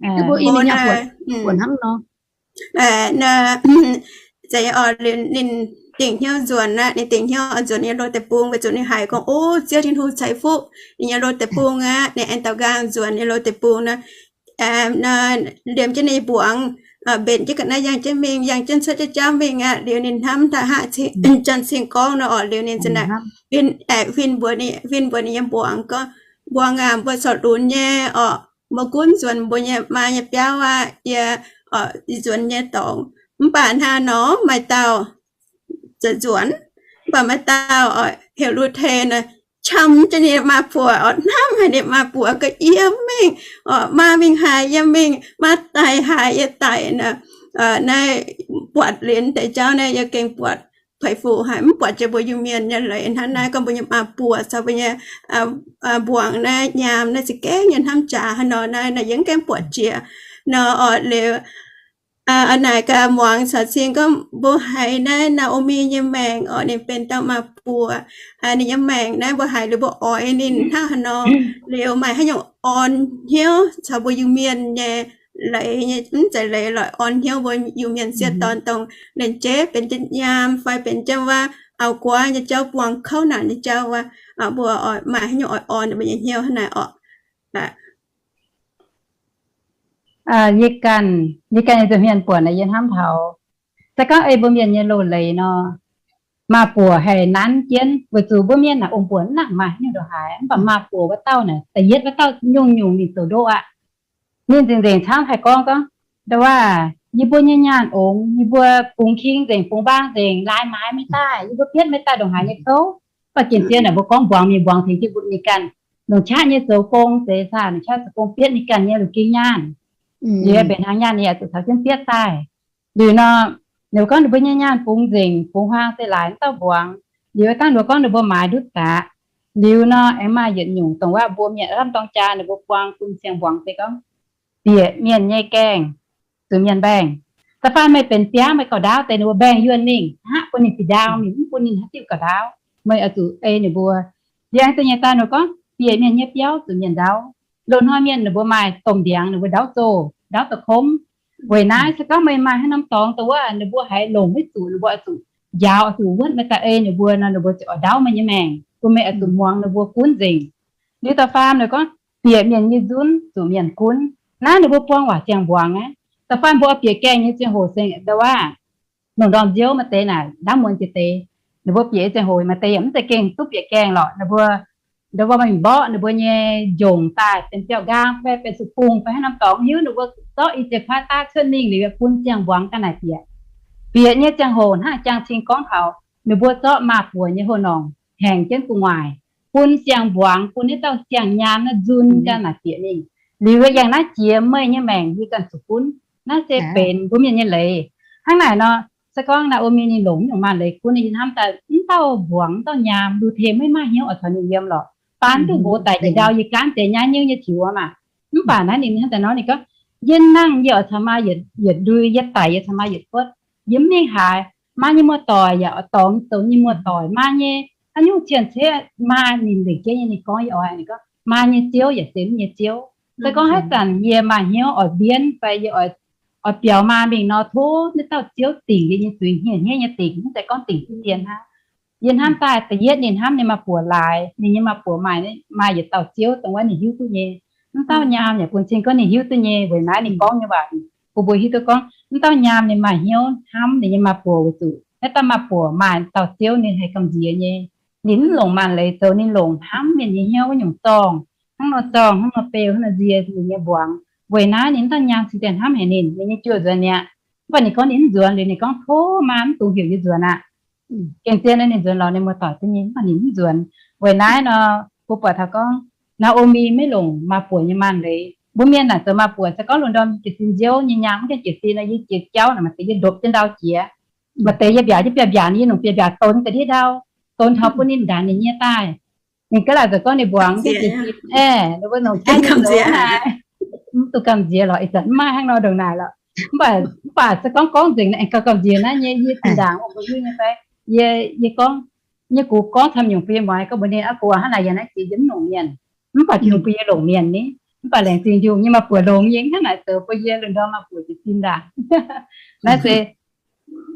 Mv baac mbuo mienh maa-buoc, buoc hnangv nor. Ninh dingc hnyouv nzuonx aqv, ninh dingc hnyouv nzuonx nyei loz deic-bung, weic zuqc ninh haiz gorngv, o, Ziouv Tin-Hungh ceix fuqv ninh nyei loz deic-bung aqv. Ninh aengx daaux nqaang nzuonx nyei loz deic-bung nor, liemh jienv ninh nyei mbuangz, mbenc jienv ga'naaiv yangh jienv mingh, yangh jienv cuotv jienv jauv mingh aqv. Liuz ninh hnamv daaih haav cing, janx-cing gorngv nor orqc. Liuz ninh za'naaic huin mbuox ninh, huin mbuox ninh nyei mbuangz gorngv, mbuangz aac, mbuo corc lunx nyei orqc, mbuo gunv nzuonx mbuo nyei maa nyei biauv aqv. Yie nzuonx nyei dorngx, mv baac hnangv nor maaih dauh zuqc nzuonx, mv baac maaih dauh oix heuc Lu^te naaic, qam jienv ninh maa-buoc oix hnamv haic ninh maa-buoc ga'yiem mingh, maa mingh haaix yie mingh, maa daic haaix yie daic nor. Naaiv buatc liuz deix jauv naaiv yie gengh buatc puix fuqv haic, mv buatc jiex mbuo Iu-Mienh nyei leiz hnangv naaiv, gorngv mbuo nyei maa-buoc caux mbuo nyei mbuangz naaiv nyaam naaiv za'gengh nyei hnamv jaax haaix nor naaiv, naaiv yie gengh buatc jiex nor orqc. Liuz Aa, naaic gaax muangx caux cing gorngv mbuo haiz naaiv Naa^o^mi nyei maengc orqc, ninh benx dauh maa-buoc. Ninh nyei maengc naaiv mbuo haiz liuz mbuo oix ninh hnangv haaix nor, liuz maaih haaix nyungc orn hnyouv caux mbuo Iu-Mienh nyei leiz nyei, mv zeiz leiz lorqc, orn hnyouv mbuo Iu-Mienh sieqv dorn dongh lengc jeiv benx jienv nyaam fai benx jienv wuov auv-guaav nyei jauv, buangh kouv naanc nyei jauv wuov, mbuo maaih haaix nyungc oix orn mbuo nyei hnyouv hnangv naaic orqc. Yie ganh, yie ganh nyei nza'hmien buatc naaic yie hnamv taux, se gorngv ei mbuo mienh nyei loz-leiz nor, maa-buoc haih nanv jienv, weic zuqc mbuo mienh naaic ong-buoc mv nangc maaih haaix nyungc ndongc haaix, mv baac maa-buoc wuov dauh naaic, da'yietv wuov dauh nyungc-nyungc ninh zoux ndoqv aqv. Ninh nzengc-nzengc camv haih gorngv gorngv, Ndau wuov, yie mbuo nyei nyaanh ongx, yie mbuo bungx king nzengc, bungx mbaang nzengc, laaix maaiz meih daaih, yie mbuo bietv meih daaih ndongc haaix nyei kouv. Mv baac gengh zien naaic mbuo gorngv mbuangz mienh mbuangz tengx jienv mbuo ninh ganh, longc qaqv nyei zoux gong zeiz saah, longc qaqv zoux gong bietv ninh ganh nyei lungh ging nyaanh. Yie mbenc hnangv nyaanh ninh yaac zuqc caux jienv bietv daaih. Liuz nor, ninh mbuo gorngv ninh mbuo nyei nyaanh bungx nzengc, bungx huaang se laaix mv dauh mbuangz. Liuz dangh ninh mbuo gorngv ninh mbuo maaiz ndutv daqc. Liuz nor, aengx maaih yietc nyungc dongh wuov mbuo mienh lamh dorng jaa ninh mbuo buang bun siang-mbuangz se gorngv, bieqc mienh nyei gaengh zuqc mienh mbaengh. Da'faanh meih benx biaav meih gauh ndaauv deix, ninh mbuo mbaengh yuonh mingh, aqv, bun ninh bieqc ndaauv mingh, mv bun ninh haaix diuh gauh ndaauv. Meih oix zuqc ei ninh mbuo. Liuz aengx da'nyeic daaih ninh gorngv bieqc mienh nyei biauv zuqc mienh ndaauv. Loz-hnoi mienh ninh mbuo maaih domh ndiangx, ninh mbuo ndaauv zoh, ndaauv da'komv. Weic naaiv se gorngv meih maaih haaix norm dorngx dongh wuov ninh mbuo haiz longc maiv zuqc, ninh mbuo oix zuqc njaaux, oix zuqc wuonv meih daaih ei ninh mbuo nor, ninh mbuo ziouc oix ndaauv meih nyei maengc, bun meih oix zuqc muangx ninh mbuo gunv nzengc. Liuz da'faam ninh gorngv bieqc mienh nyei nzunv zuqc mienh gunv. Naaiv ninh mbuo buang waac ziangh mbuangz aqv. Da'faam mbuo oix bieqc gaengh nyei ziangh hoc se ndau wuov, lungh ndorm nziouv maaih deix naaic ndaamv muonz jiex deix. Ninh mbuo bieqc nyei ziangh hoc maaih deix yaac mv zeiz gengh duqv bieqc gaengh lorqc. Ninh mbuo ndau wuov mingh mborqv ninh mbuo nyei njongc daaih benx biauv-nqaang fai benx suc bungh fai haaix norm dorngx hiuv, ninh mbuo zorqv i ziex kuaaiv daav cuotv mingh liuz bun siang-mbuangz ga'naaiv bieqc. Bieqc nyei ziangh hoc hnangv jang cing gorngv taux, ninh mbuo zorqv maa-buoc nyei houx-normc haengx jienv gu'nguaaic, bun siang-mbuangz, bun naaiv dauh siang-nyaam naaiv nzun ga'naaiv bieqc mingh. Liuz yangh naaiv jiex meih nyei maengc yie ganh zuqc gunv. Naaiv se benx mbuo mienh nyei leiz. Hnangv naaic nor, se gorngv Naa^o^mi ninh longc nyungc maanh leiz gunv, yie hnamv daaih mv dauh mbuangz mv dauh nyaam Lu^te maiv maaih hnyouv oix caux ninh yiem lorqc. Baan duqv nqox daic njiec ndau, yie gaanv deix nyaiv nyiuv nyei tiux wuov maah. Mv baac naaiv ninh hnangv daaih nor ninh gorngv, yie nangh yie oix caux maa yietc ndui, yie daic yie caux maa yietc kuotv. Yie mv mingh haaix. Maa nyei muoz-doic yaac oix dorngx zoux nyei muoz-doic. Maa nyei haaix nyungc cien-ceqv maa ninh nzengc jienv nyei ninh gorngv yie oix, ninh gorngv maa nyei ziouv yaac se mv nyei ziouv. Se gorngv haaix zanc yie maaih hnyouv oix mbienv fai yie oix biaux maa mingh nor, tov naaiv dauh ziouv dingc yie nyei zuiz, hniev-hniev nyei dingc, mv zeiz gorngv dingc zien hnangv. Yie hnamv daaih da'yietv ninh hnamv ninh maa-buoc laaix, ninh nyei maa-buoc maaih, maaih yietc dauh ziouv dongh wuov ninh hiuv duqv nyei. Mv dauh nyaam yaac bun cing gorngv ninh hiuv duqv nyei. Weic naaiv ninh gorngv nyei waac bun mbuo hiuv duqv gorngv mv dauh nyaam ninh maaih hnyouv hnamv ninh nyei maa-buoc weic zuqc naaiv dauh maa-buoc maaih dauh ziouv ninh haih gamh nziex nyei. Ninh mv longc maanh leiz zoux, ninh longc hnamv mienh nyei hnyouv wuov nyungc zorngh, hnangv nor zorngh, hnangv nor beu, hnangv nor nzie ninh nyei mbuangz. Weic naaiv ninh mv dauh nyaam cingx daaih hnamv haic ninh, ninh nyei juoh nzuonx mi'aqv. Mv baac ninh gorngv ninh mv nzuonx liuz ninh gorngv, tov maa mv dungx heuc yie nzuonx aqv. Gengh zien naaiv ninh nzuonx lorz ninh muoz-doic duqv nyei, mv baac ninh mv nzuonx. Weic naaiv nor, mbuo buatc taux gorngv Naa^o^mi maiv longc maa-buoc nyei maanh leiz. Mbuo mienh naaic zoux maa-buoc se gorngv lungh ndorm jiez sin nziouv nyei nyaam mv gaengh jiez sin nor, yie jiex jauv naaic maaih deix yie ndopv jienv ndau jiex, maaih deix yie mbiaauc jienv biaav-mbiaac, yie longc biaav-mbiaac don daaih ndiev ndau, don taux bun ninh ndaanx ninh nyei daaih. Ninh gaav laaic zoux gorngv ninh mbuangz mv gaengh jiez sin, aeqv, ninh mbuo longc jienv nyei zoux naaic, mv duqv gamh nziex lorqc. Ih zanc mv maaih hnangv nor ndongc naaic lorqc. Mv baac, mv baac se gorngv gorngv nzengc naaic, aengx gauh gamh nziex naaiv nyei, yie zinh ndaangc ong mbuo hiuv nyei fai? Yie, yie gorngv, yie gux gorngv camv nyungc bun yie muangx, gorngv mbuox ninh, aa, gux aac, hnangv naaic yie naaiv jiex yie mv longc mienh. Mv baac Tin-Hungh bun yie longc mienh ni. Mv baac laengz zingh Tin-Hungh nyei maa-buoc longx yie, hnangv naaic zoux bun yie lungh ndorm maa-buoc jiez sin ndaangc. Naaiv se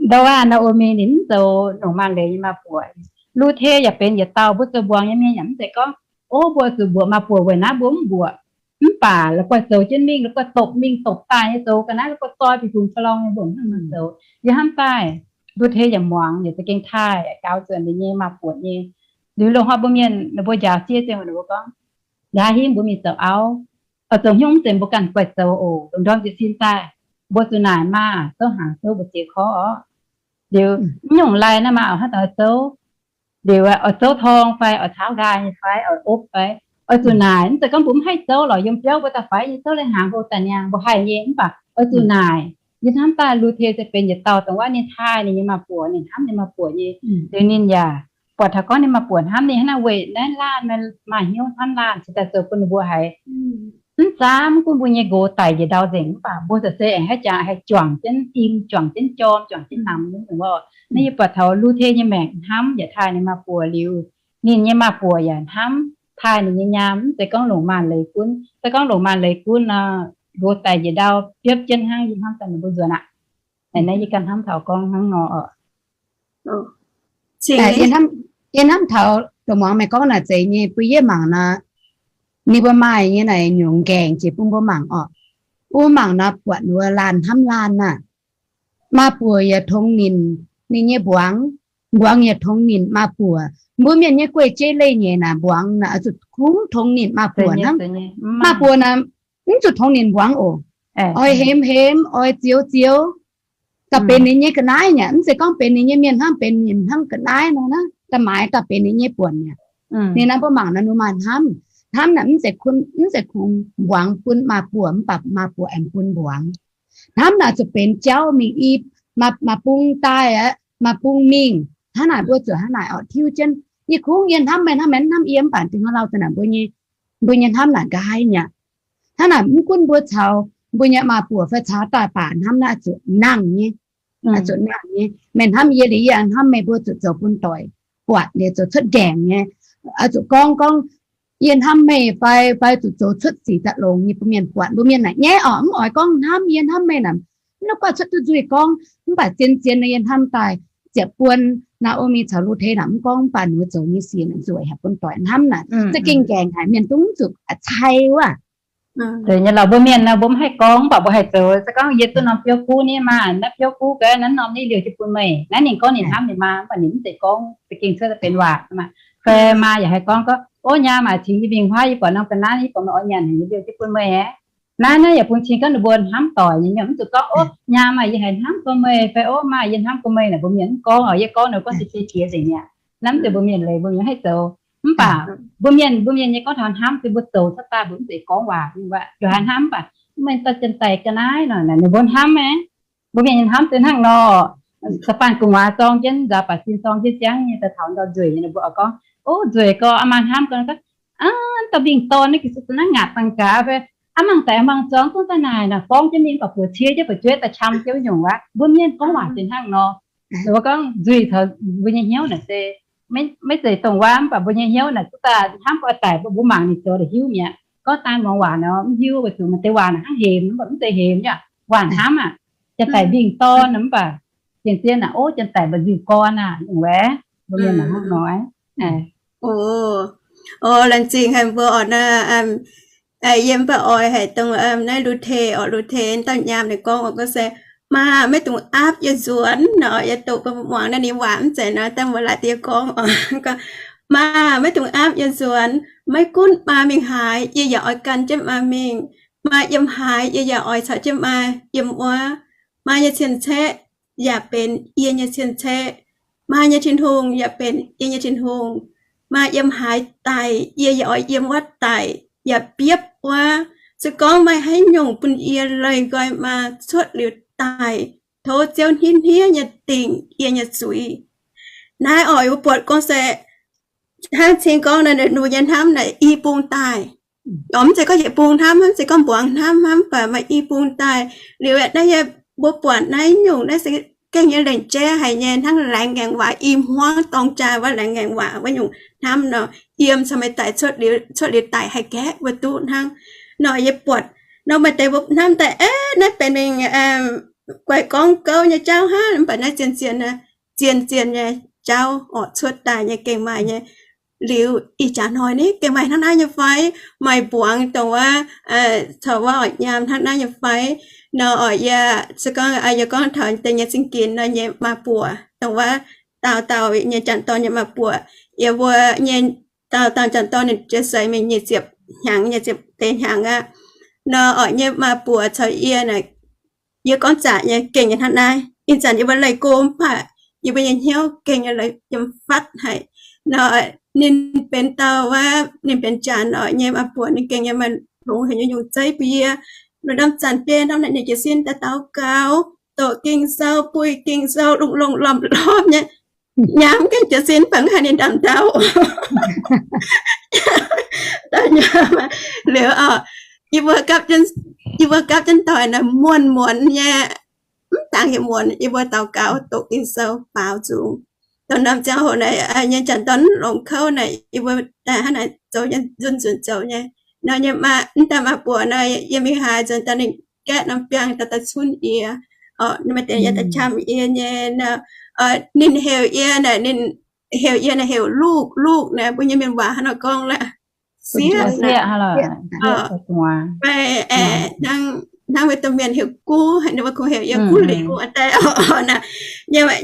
ndau wuov Naa^o^mi ninh mv zoux longc maanh leiz nyei maa-buoc. Lu^te yaac benx yietc dauh, mbuo zoux mbuangz nyei mienh yaac mv zeiz gorngv, o, mbuo zuqc mbuoqc maa-buoc weic naaiv mbuo mv mbuoqc. Mv baac la'guaih zoux jienv mingh, la'guaih dopc mingh dopc daaih nyei zoux ga'naaiv, la'guaih zoi biux fungx cau-long nyei mbuoqc hnangv nor zoux. Yie hnamv daaih Lu^te yaac muangx, yaac za'gengh taaih gaux zuqc ninh nyei maa-buoc nyei. Liuz loz-hnoi mbuo mienh ninh mbuo njaaux sieqv ziangh hoc ninh mbuo gorngv, njaaux hingv mbuo mingh zoux auv, oix zoux hnyouv mv zeiz mbuo ganh guaih zoux oc. Lungh ndorm jiez sin daaih, mbuo zuqc naaic maa, souv hnaangx souv mbu'ziex korv orqc. Liuz mv nyungc lai naaiv maa oix hnangv daaih oix souv, liuz oix souv torng fai oix caauv nqaai nyei fai oix opv fai, oix zuqc naaic. Mv zeiz gorngv mbuo mv haih souv lorqc, yiem biauv mbuo daaih faix nyei souv lai hnaangx mbuo daaih niaa mbuo haih nyei, mv baac oix zuqc naaic. Yie hnamv daaih Lu^te se benx yietc dauh dongh wuov ninh taaih ninh nyei maa-buoc, ninh hnamv ninh maa-buoc nyei. Liuz ninh yaac buatc taux gorngv ninh maa-buoc hnamv ninh hnangv naaiv weic naaiv laanh maaih hnyouv hnamv laanh cingx daaih zoux bun ninh mbuo haiz Mv zaamv gunv mbuo nyei nqox daic njiec ndau nzengc mv baac mbuo za'gengh aengx haih jangx, haih juangc jienv im, juangc jienv jorm, juangc jienv namx nyei. Naaiv yie buatc taux Lu^te nyei maengc hnamv yaac taaih ninh maa buoc liuz, ninh nyei maa buoc yaac hnamv taaih ninh nyei nyaam. Mv zeiz gorngv longc maanc leiz gunv. Se gorngv longc maanc leiz gunv nor, nqox daic njiec ndau biopv jienv hnangv yie hnamv daaih ninh mbuo nzuonx aqv. Naaiv yie ganh hnamv taux gorngv hnangv nor oc. Yie hnamv taux dongh muangx meih gorngv naaic zeiz nyei, bun yie mangc nor, ninh mbuo maaih nyei naaic nyungc nqaengc jiex bun mbuo mangc oc. Mbuo mangc nor buatc ninh mbuo laanh hnamv laanh aah, maa buoc yaac tongx ninh, ninh nyei mbuangz, mbuangz yaac tongx ninh maa buoc. Mbuo mienh nyei guei-jeiv leih nyeic naaic mbuangz naaic oix zuqc kungx tongx ninh maa buoc hnangv. Maa buoc naaic mv zuqc tongx ninh mbuangz oc. Oix hemx hemx, oix zioux zioux. Daaih benx ninh nyei ga'naaiv nyei, mv zeiz gorngv benx ninh nyei mienh hnangv, benx ninh hnangv ga'naaiv nor naaiv, daaih maaiz daaih benx ninh nyei buonc nyei. Ninh naaiv mbuo mangc naaiv, ninh mbuo maaih hnamv. Hnamv naaic mv zeiz, mv zeiz kungx mbuangz bun maa buoc mv baac maa buoc aengx bun mbuangz. Hnamv naaic zuqc benx jauv mingh i, maa bung daaih aqv, maa bung mingh hnangv naaic, mbuo zuqc hnangv naaic orqc tiuv jienv. Yie kungx yie hnamv meih, hnamv meih hnamv yie mv baac dingc hnangv lauh daaih naaic mbuo nyei, mbuo nyei hnamv naaic nqa'haav nyei. Hnangv naaic mv gunv mbuo caux mbuo nyei maa buoc fai caux daaih baac hnamv naaiv zuqc nangh nyei, zuqc nangh nyei. Meih hnamv yie liuz yie hnamv meih, mbuo zuqc zoux bun doic buatc liuz zoux cuotv nqaengc nyei. Oix zuqc gorngv gorngv yie hnamv meih fai, fai zuqc zoux cuotv sic daaih longx nyei bun mienh buatc. Mbuo mienh naaic nyaiv oc, mv oix gorngv hnamv yie hnamv meih naaic, mv duqv guanh cuotv duqv nzuih gorngv. Mv baac zien-zien nor yie hnamv daaih ziepc buon Naa^o^mi caux Lu^te naaic mv gorngv, mv baac ninh mbuo zoux nyei sic naaic nzueic haic bun doic hnamv naaic za'gengh nqaengc haic, mienh dungv zuqc cai wuov. Zeiz nyei lorqc, mbuo mienh nor mbuo mv haih gorngv, mv baac mbuo haih zoux. Se gorngv yie duqv norm biouv guv ni maah, naaiv biouv guv gaax naaiv norm ni liouh jienv bun meih. Naaiv ninh gorngv ninh hnamv ninh maa, mv baac ninh mv zeiz gorngv za'gengh cuotv daaih benx waac. Fai maa yaac haih gorngv gorngv, ov, nyaam aac, cingx yie mingh huaav, yie buatc norm ga'naaiv, yie buatc meih oix nyanc haic, yie liouh jienv bun meih aqv. Naaiv naaiv yaac bun cing gorngv ninh mbuo hnamv doic nyei, mv zuqc gorngv, ov, nyaam aac, yie haiz hnamv gorngv meih, fai, ov, maa, yie hnamv gorngv meih naaic, mbuo mienh mv gorngv oc. Yie gorngv nor gorngv jiex jiex nzengc mi'aqv. Naaiv mv zeiz mbuo mienh leiz, mbuo mienh haih zoux. Mv baac mbuo mienh, mbuo mienh nyei gorngv taux hnamv se mbuo zoux cuotv daaih, mbuo mv zeiz gorngv waac, mv baac yaac haih hnamv, mv baac meih daaih janx-daic ga'naaiv nor, ninh mbuo hnamv aqv. Mbuo mienh nyei hnamv se hnangv nor, da'faanh gu'nguaaz zorng jienv nzaaux baac sin zorng jienv ziangv nyei daaih taux ndau nzueic nyei, ninh mbuo oix gorngv, ov, nzueic gorx, aa maa hnamv gorngv, aa, dauh mingh dorn naaiv gengh se naaiv ngaatc dangh gaax fai, aa, mangc daic mangc zorng zungv daaih naaic naaic, gorngv jienv mingh baac buoz-cie jienv buoz-jueiv daaih qam jienv nyungc wuov. Mbuo mienh gorngv waac se hnangv nor. Ninh mbuo gorngv nzuih taux mbuo nyei hnyouv naaic se maiv zeiz dongh waac, mv baac mbuo nyei hnyouv naaic duqv daaih hnamv gorngv daic, mbuo mangc ninh zoux da'hiuv mi'aqv. Gorngv daaih muangx waac nor mv hiuv, weic zuqc maaih deix waac naaic hnangv hemx, mv baac mv zeiz hemx aqv. Waac hnamv aqv. Janx-daic mingh dorn mv baac zien-zien naaic, ov, janx-daic mba'nziu gorn aac, nyungc wuov. Mbuo mienh naaic hnangv nor. Laengz zingh haic mbuo oc. Yie mv baac oix haiz dongh naaiv Lu^te oc, Lu^te dauh nyaam ninh gorngv oc, gorngv se, maa, maiv dungx aapv yie nzuonx nor. Yie doqc mbuo muangx naaiv ninh waac mv zeiz nor, dangh mbuo laaic diex gorngv oc, gorngv, maa, maiv dungx aapv yie nzuonx. Maiv gunv maa mingh haaix, yie yaac oix gan jienv maa mingh. Maa yiem haaix, yie yaac oix caux jienv maa yiem wuov. Maa nyei cien-ceqv yaac benx yie nyei cien-ceqv. Maa nyei Tin-Hungh yaac benx yie nyei Tin-Hungh. Maa yiem haaix daic, yie yaac oix yiem wuov daic, yaac biopv wuov. Se gorngv maaih haaix nyungc bun yie leih nqoi maa cuotv liuz daic, tov Ziouv hniev hniev nyei dingc yie nyei zuiz. Naaiv oix mbuo buatc gorngv se hnangv cing gorngv naaiv, ninh mbuo nyei hnamv naaic i bung daaih. Mv zeiz gorngv yietc bung hnamv, mv zeiz gorngv mbuangz hnamv, hnamv baac maaih i bung daaih. Liuz naaiv yie mbuo buatc naaiv nyungc naaiv se gengh nyei lengc jeiv haic nyei, hnangv laengz ngaengc waac, i hmuangv dorng jaa wuov laengz ngaengc waac wuov nyungc hnamv nor, yiem caux meih daic cuotv liuz, cuotv liuz daic haih gaeqv mbuo duqv hnangv. Nor yie buatc nor maaih deix mbuo hnamv daaih, eix, naaiv benx mingh guaix gorngv gouv nyei jauv hnangv, mv baac naaiv zien-zien, zien-zien nyei jauv oc, cuotv daaih nyei gengh maaih nyei. Liuz ih jaax hnoi ni gengh maaih hnangv naaiv nyei fai? Maaih mbuangz dongh wuov, caux wuov oix nyaam hnangv naaiv nyei fai? Nor oix yie, se gorngv yie gorngv taux deix nyei zingh ginx nor nyei maa buoc, dongh wuov daauh dauh nyei janx-dorn nyei maa buoc, yie mbuo nyei daauh dauh janx-dorn ninh jiex seix mingh nyic ziepc hnyangx, nyic ziepc deix hnyangx aqv. Nor oix nyei maa buoc caux yie naaic, yie gorngv zaqc nyei gengh nyei hnangv naaiv. Ih zanc yie mbuo leih go mv baac yie mbuo nyei hnyouv gengh nyei la'yiem fatv haic. Nor ninh benx dauh wuov, ninh benx janx oc, nyei maa buoc ninh gengh nyei maaih longx haic nyungc-nyungc zeiv bun yie. Nor norm zanc biei norm naaic ninh jiez sin daaih daux gaux, doqc Ging-Sou, buih Ging-Sou, longx-longx lomh-lomh nyei. Nyaam gengh jiez sin mv baac mv haiz ninh ndaamv-ndau. Liuz oc, yie mbuo gapv, yie mbuo gapv jienv doic naaic muonz-muonz nyei, mv dangx yietc muonz yie mbuo daux gaux doqc Ging-Sou faaux nzung. Dongh norm ziangh hoc naaic nyei janx-dorn longc kouv naaic yie mbuo daaih hnangv naaic zoux nyei, nzunc nzunc zoux nyei. Nor nyei maa, mv daaih maa buoc nor, yie mingh haaix nzunc daaih ninh gaeqv norm biangh daaih daaih cunv yie. Orqc, maaih deix yie daaih qam yie nyei nor, ninh heuc yie naaic, ninh heuc yie naaic heuc ลูก, ลูก naaic, mbuo nyei mienh waac hnangv nor gorngv laqv, sieqv. Fai hnangv wuov domh mienh heuc Guv, ninh mbuo kungx heuc yie Guv Liuz daaih orqc.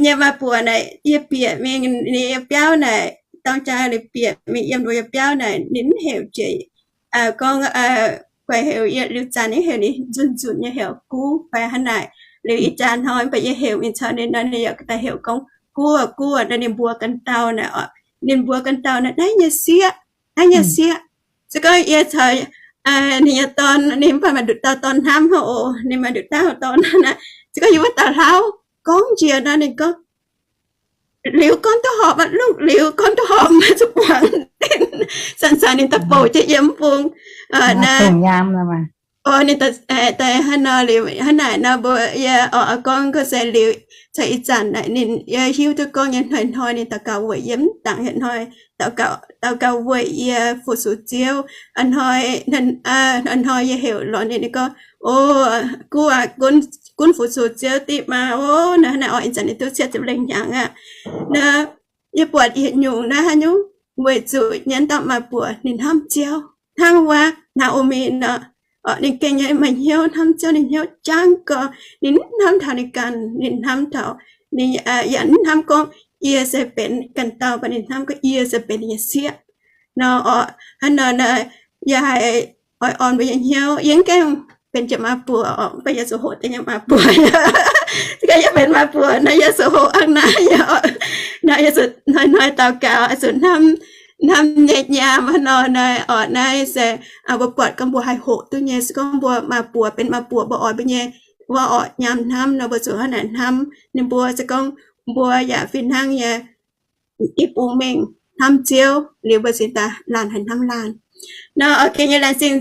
Nyei maa buoc naaic yie bieqc mingh ninh nyei biauv naaic, dorng jaa liuz bieqc mingh yiem ninh nyei biauv naaic, ninh mv heuc jiex, gorngv, guaix heuc yie, liuz zanc ninh heuc ninh nzunc nzunc nyei heuc Guv fai hnangv naaic. Liuz ih jaax hnoi mv baac yie heuc mingh caux ninh nor, ninh yaac daaih heuc gorngv Guv, Guv. Nor ninh mbuox ganh dauh naaic, ninh mbuox ganh dauh naaic, naaiv nyei sieqv, naaiv nyei sieqv. Se gorngv yie caux ninh nyei dorn, ninh mv baac maaih nduqc dauh dorn hnamv hnangv oc, ninh maaih nduqc dauh dorn hnangv naaic. Se gorngv yie wuov dauh hlauv gorngv njiec nor, ninh gorngv, Liuz gorngv duqv horpc, ลูก Liuz gorngv duqv horpc, maiv zuqc buangh. Zanc-zanc ninh daaih bouc jienv yiem bung. Ninh daaih, daaih hnangv nor liuz, hnangv naaic nor mbuo, yie oix gorngv ga'se liuz, caux ih zanc naaic ninh, yie hiuv duqv gorngv nyei hnoi-hnoi ninh daux gaux weic yie mv dangc hietc hnoi, daux gaux weic yie fu-sux Ziouv. Hnoi, hnoi yie heuc lorz ninh, ninh gorngv, O, Guv aac, gunv fu-sux Ziouv diqv maa. O, naaiv hnangv naaic oc, ih zanc ninh duqv cietv ziepc lengh hnyangx aqv. Naaiv yie buatc yietc nyungc naaiv haaix nyungc, weic zuqc nyei dauh maa buoc ninh hnamv Ziouv hnangv wuov Naa^o^mi nor. Ninh gengh nyei maaih hnyouv hnamv Ziouv, ninh hnyouv jangv gorx, ninh mv hnamv taux ninh ganh, ninh hnamv taux, ninh yaac mv hnamv gorngv yie se benx ganh dauh, mv baac ninh hnamv gorngv yie se benx ninh nyei sieqv nor oc. Hnangv nor naaic, yie haiz oix orn mbuo nyei hnyouv. Yie mv gaengh benx jiex maa buoc oc, mv baac yie zuqc hoqc deix nyei maa buoc. Se gorngv yie benx maa buoc nor, yie zuqc hoqc hnangv naaiv, yie, naaiv yie zuqc hnoi-hnoi daux gaux, zuqc hnamv, hnamv nyei nyaam hnangv nor naaiv oc. Naaiv se mbuo buatc gorngv mbuo haih hoqc duqv nyei. Se gorngv mbuo maa buoc, benx maa buoc, mbuo oix mbuo nyei wuov orqc nyaam hnamv nor, mbuo zuqc hnangv naaic hnamv ninh mbuo. Se gorngv mbuo yaac fih hnangv nyei i bung mengh hnamv Ziouv liuz, mbuo cingx daaih laanh haih hnamv laanh. Nor oc, gengh nyei laengz zingh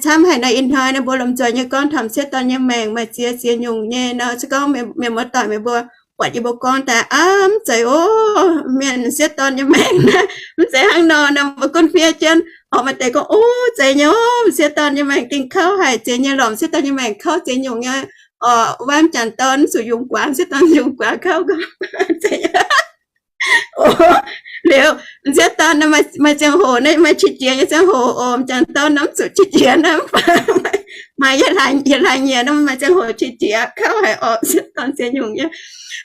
camv haic nor. Ih hnoi nor mbuo lomh nzoih nyei gorngv taux m'sieqv dorn nyei maengc maaih ziex ziex nyungc nyei nor. Se gorngv mienh muoz-doic meih mbuo buatc yie mbuo gorngv daaih, aa, mv zeiz oc, mienh m'sieqv dorn nyei maengc naaiv mv zeiz hnangv nor. Nor mbuo gunv fiev jienv oc, maaih deix gorngv, o, zeiz nyei oc, m'sieqv dorn nyei maengc gengh kouv haic, zeiz nyei lorqc, m'sieqv dorn nyei maengc kouv ziex nyungc nyei oc. Wuov m'jangc dorn zuqc yungz guaax, m'sieqv dorn yungz guaax kouv gorngv, zeiz nyei. O, liuz m'sieqv dorn maaih ziangh hoc naaiv, maaih qiex jiez nyei ziangh hoc oc. M'jangc dorn nor mv zuqc qiex jiez naaiv, mv baac maaih yietc hlaax nyiec nor maaih ziangh hoc qiex jiez kouv haic oc, m'sieqv dorn ziex nyungc nyei.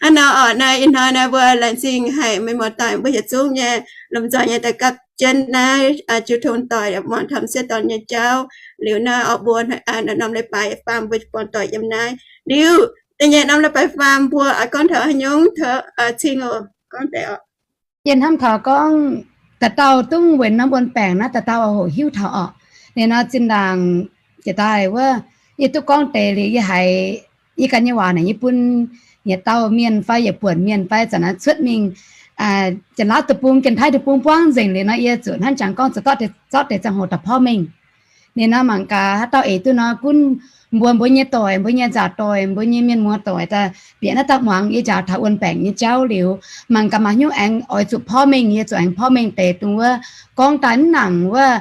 Hnangv nor oc, naaiv ih hnoi naaiv mbuo laengz zingh haic meih muoz-doic mbuo yietc zungv nyei lomh nzoih nyei daaih gapv jienv naaiv jiu tong doic muangx taux m'sieqv dorn nyei jauv. Liuz naaiv oc, mbuo norm leiz-baaix faam mbuo borngz doic yiem naaiv. Liuz da'nyeic norm leiz-baaix faam mbuo oix gorngv taux haaix nyungc, cing oc, gorngv deix oc. Yie hnamv taux gorngv dauh dauh dungv weic norm wuon-baengc naaiv dauh dauh oix hoqc hiuv taux orqc. Ninh nor zinh ndaangc jiex daaih wuov, yie duqv gorngv deix liuz yie haiz yie ganh nyei waac naaic yie bun yietc dauh mienh fai yietc buonc mienh fai zanc naaiv cuotv mingh Janx-Laauv deic-bung, Janx-Taiv deic-bung buangv nzengc liuz nor, yie zuqc hnangv jangx gorngv zoux zorqv deix ziangh hoc daaih porv mengh. Ninh nor mangc gaax haaix dauh eix duqv nor gunv mbuo, mbuo nyei doic, mbuo nyei nzauc doic, mbuo nyei mienh muoz doic daaih bieqc naaiv dauh muangx yie njaaux taux wuon-baengc nyei jauv liuz, mangc gaax maaih hnyouv aengx oix zuqc porv mengh, yie zuqc aengx porv mengh deix dongh wuov gorngv daaih mv nangc wuov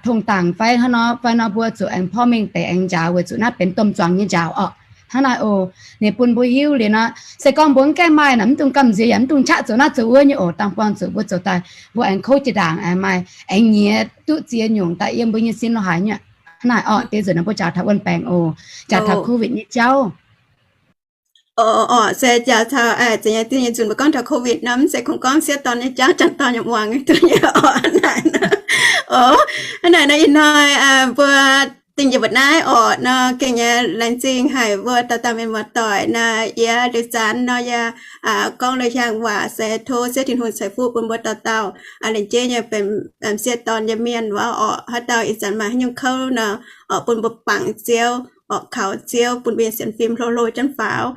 tong-dangc fai hnangv nor fai nor, mbuo zuqc aengx porv mengh deix aengx njaaux weic zuqc naaiv benx domh zuangx nyei njaaux orqc. Hnangv naaiv oc, ninh bun mbuo hiuv liuz nor, se gorngv mbuo mv gaengh maaih naaic mv dungx gamh nziex yaac mv dungx qaqv zoux naaiv zoux wuov nyei oc. Dangh buangh zuqc mbuo zoux daaih mbuo aengx kouv jiex ndaangc, aengx maaih aengx nyiex duqv ziex nyungc daaih yiem mbuo nyei sin lo haaix nyungc. Hnangv naaic orqc, deix nzunc naaiv mbuo njaaux taux wuon-baengc oc, njaaux taux covid nyei jauv. Oc, se njaaux taux, za'gengh deix nzunc mbuo gorngv taux covid nor, mv zeiz kungx gorngv m'sieqv dorn nyei jauv, m'jangc dorn nyei muangx duqv nyei oc. Hnangv naaic nor, ih hnoi mbuo dingh yie mbuo naaiv orqc nor, gengh nyei laengz zingh haic mbuo dauh dauh mienh muoz-doic nor. Yie liuz zanc nor yie gorngv lui hiaang waac se tov Ziouv Tin-Hungh ceix fuqv bun mbuo dauh dauh, aa, lengc jeiv nyei benx m'sieqv dorn nyei mienh wuov orqc, haaix dauh ih zanc maaih haaix nyungc kouv nor, orqc, bun mbuo bangc Ziouv. orqc, kaux Ziouv bun mbuo nyei sienx fim hlo hlo jienv faaux.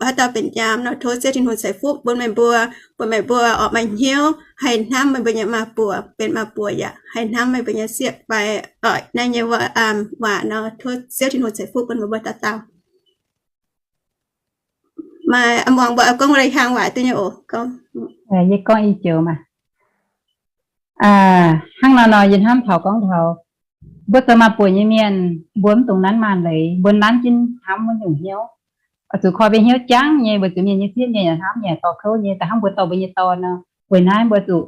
Haaix dauh benx nyaam nor, tov Ziouv Tin-Hungh ceix fuqv bun meih mbuo, bun meih mbuo orqc maaih hnyouv haih hnamv meih mbuo nyei maa-buoc, benx maa-buoc yaac haih hnamv meih mbuo nyei sieqv fai naaiv nyei waac nor, tov Ziouv Tin-Hungh ceix fuqv bun meih mbuo dauh dauh. Maaih muangx mbuo gorngv lai-hlang waac duqv nyei oc. Yie gorngv i joux maah. Hnangv nor nor yie hnamv taux gorngv taux mbuo zoux maa-buoc nyei mienh, mbuo mv dungx nanv maanh leiz, mbuo nanv jienv hnamv wuov nyungc hnyouv. Oix zuqc koi mbuo hnyouv jangv nyei, weic zuqc mienh nyei sieqv mienh yaac hnamv, mienh yaac dorh kouv nyei, da'hnangv mbuo dorh mbuo nyei dorn nor. Weic naaiv mbuo zuqc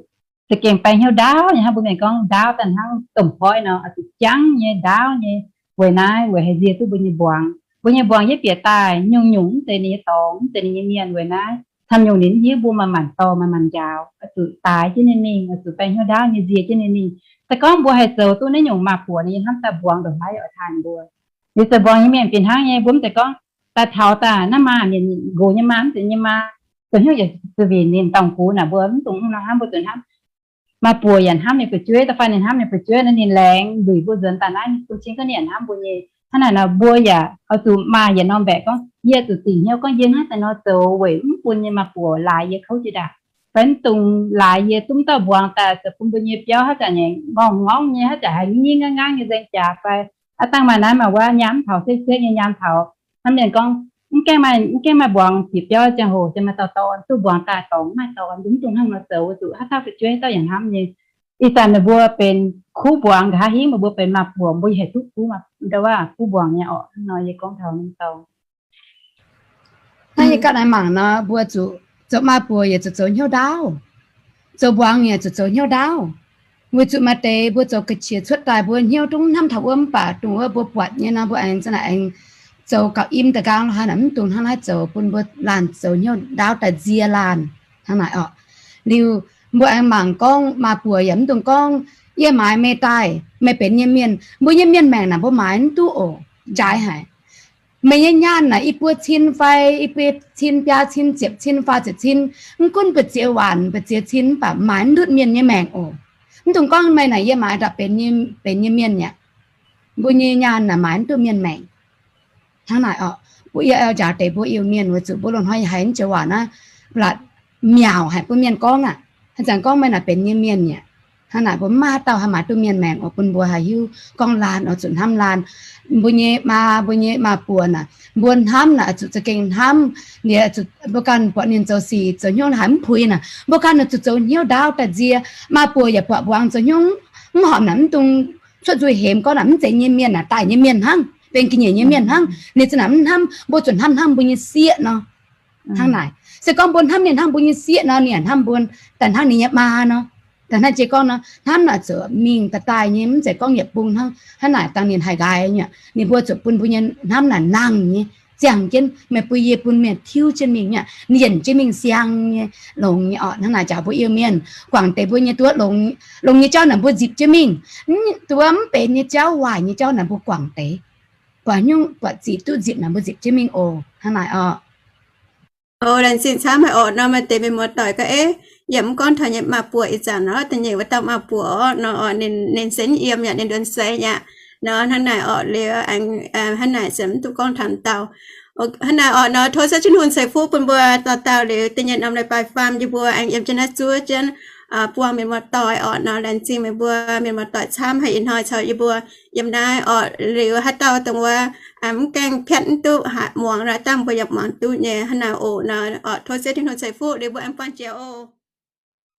za'gengh baeng hnyouv ndaauv nyei, hnangv mbuo mienh gorngv ndaauv daaih hnangv domh poiv nor, oix zuqc jangv nyei, ndaauv nyei. Weic naaiv weic haih nzie duqv mbuo nyei mbuangz. Mbuo nyei mbuangz yietv bieqc daaih nyungc-nyungc mv zeiz ninh nyei dorngx, mv zeiz ninh nyei mienh. Weic naaiv camv nyungc ninh hiuv mbuo manc-manc dorh, manc-manc njaaux, oix zuqc daaix jienv ninh mingh, oix zuqc baeng hnyouv ndaauv nyei nzie jienv ninh mingh. Se gorngv mbuo haih zoux duqv naaiv nyungc maa-buoc, ninh nyei hnamv daaih mbuangz ndongc haaix oix taaih mbuo. Liuz zoux mbuangz nyei mienh fih hnangv nyei, mbuo mv zeiz gorngv daaih taux daaih naaiv maa mienh nqox nyei maa, mv zeiz nyei maa, zoux hnyouv yaac zuqc winc ninh dorngx gux naaic, mbuo mv dungx hnangv, mbuo zuqc hnamv. Maa-buoc yaac hnamv ninh fu'jueiv, da'faanh ninh hnamv ninh fu'jueiv nor, ninh laengz luic mbuo nzuonx daaih naaiv, bun cing gorngv ninh yaac hnamv mbuo nyei. Hnangv naaic nor mbuo yaac oix zuqc maaih yietc norm mbaeqc gorngv, yie zuqc dingc hnyouv gorngv yie naaiv daaih nor zoux weic mv bun nyei maa-buoc laaix yie kouv jiex ndaangc, fai mv dungx laaix yie duqv dauh mbuangz daaih zoux bun mbuo nyei biauv haaix zanc nyei ngorngh ngorngv nyei, haaix zanc haiz nyiv nyiv ngang ngang nyei nzengc jaax fai aav dangh maaih naaiv maaih wuov nyaam mv taux, sekv-sekv nyei nyaam taux. Hnamv mienh gorngv, mv gaengh maaih, mv gaengh maaih mbuangz bieqc biauv ziangh hoc, ziouc maaih dauh dorn, duqv mbuangz daaih dorngx, maaih dorn, mv dungx hnangv nor zoux, weic zuqc haaix dauh fu'jueiv haaix dauh yaac hnamv nyei. Ih zanc ninh mbuo benx kuv mbuangz, nqa'haav hingv meih mbuo benx maa-buoc, mbuo yaac haih duqv kuv, ndau wuov kuv mbuangz nyei orqc. Hnangv nor yie gorngv taux mingh dorngx. Naaiv yie ganh naaiv mangc nor, mbuo zuqc zoux maa-buoc yaac zuqc zoux hnyouv ndaauv, zoux mbuangz yaac zuqc zoux hnyouv ndaauv. Weic zuqc maaih deix mbuo zoux ga'qiex cuotv daaih mbuo hnyouv dungx hnamv taux wuov, mv baac dongh wuov mbuo buatc nyei nor mbuo aengx za'naaic aengx zoux gauh im da'nqaang haaix naaic, mv dungx hnangv naaiv zoux bun mbuo laanh zoux hnyouv ndaauv daaih nzie laanh hnangv naaic orqc. Liuz mbuo aengx mangc gorngv maa-buoc yaac mv dungx gorngv, yie maaiz meih daaih, meih benx nyei mienh. Mbuo nyei mienh maengc naaic mbuo maaiz mv duqv oc. Njaaic haic. Meih nyei nyaanh naaic i buo cin fai i buo cin, biaa cin, ziepc cin, faah ziepc cin, mv gunv mbu'ziex waanc mbu'ziex cin mv baac maaiz mv ndutv mienh nyei maengc oc. Mv dungx gorngv meih naaic yie maaiz daaih benx nyei mienh aqv. Mbuo nyei nyaanh naaic maaiz mv duqv mienh maengc. Hnangv naaic orqc, mbuo yie njaaux deix mbuo Iu-Mienh weic zuqc mbuo loz-hnoi yaac haiz mv joux waac naaiv, blatc miauc haic bun mienh gorngv aqv. Haaix zanc gorngv meih naaic benx nyei mienh aqv. Hnangv naaic mbuo mv maaih haaix dauh haih maaiz duqv mienh maengc oc, bun mbuo haih hiuv gorngv laanh oix zuqc hnamv laanh. Mbuo nyei maa, mbuo nyei maa-buoc naaic, mbuo hnamv naaic oix zuqc za'gengh hnamv. Ninh oix zuqc, mbuo ganh buatc ninh zoux sic zoux hnyouv haiz mv puix naaic, mbuo ganh oix zuqc zoux hnyouv ndaauv daaih nzie. Maa-buoc yaac buatc mbuangz zoux hnyouv mv horpc naaic, mv dungx cuotv nzuih hemx gorngv naaic mv zeiz nyei mienh naaic, daaih nyei mienh hnangv, benx ga'nyiec nyei mienh hnangv. Ninh za'naaic mv hnamv, mbuo zuqc hnamv hnangv mbuo nyei sieqv nor. Hnangv naaic, se gorngv mbuo hnamv ninh hnangv mbuo nyei sieqv nor, ninh yaac hnamv mbuo daaih hnangv ninh nyei maa nor. Daaih hnangv jiex gorngv nor, hnamv naaic zuqc mingh daaih daaih nyei, mv zeiz gorngv yietc bung hnangv. Hnangv naaic dangh ninh haih nqaaix nyei, ninh mbuo zuqc bun mbuo nyei hnamv naaic nangh nyei, ziangh jienv meih bun yie bun mienh tiuv jienv mingh nyei, ninh yienc jienv mingh siang nyei, longx nyei orqc. Hnangv naaic jaax mbuo Iu-Mienh guangc deix mbuo nyei duqv longx, longx nyei jauv naaic mbuo nzipc jienv mingh. Duqv mv benx nyei jauv, waaic nyei jauv naaic mbuo guangc deix. Buatc nyungc buatc ziqc duqv nzipc naaic mbuo nzipc jienv mingh oc. Hnangv naaic orqc. O, laengz zingh camv haic orqc nor, maaih deix mienh muoz-doic gorngv, Eix, yie mv gorngv taux nyei maa-buoc ih zanc orqc, da'nyeic wuov dauh maa-buoc orqc nor, ninh, ninh se yiem yaac ninh nduonx seix yaac nor, hnangv naaic orqc liuz, hnangv naaic se mv duqv gorngv taux dauh. Hnangv naaic orqc nor, tov Ziouv Tin-Hungh ceix fuqv bun mbuo dauh dauh liuz, da'nyeic norm leiz-baaix faam yie mbuo aengx yiem jienv naaiv zuov jienv buangh mienh muoz-doic orqc nor, laengz zingh meih mbuo mienh muoz-doic camv haic ih hnoi caux yie mbuo yiem naaiv orqc liuz, haaix dauh dongh wuov mv gaengh piatv mv duqv muangx nor, dangh mbuo yaac muangx duqv nyei hnangv naaic oc nor. Orqc, tov Ziouv Tin-Hungh ceix fuqv liuz mbuo aengx buangh jiex oc.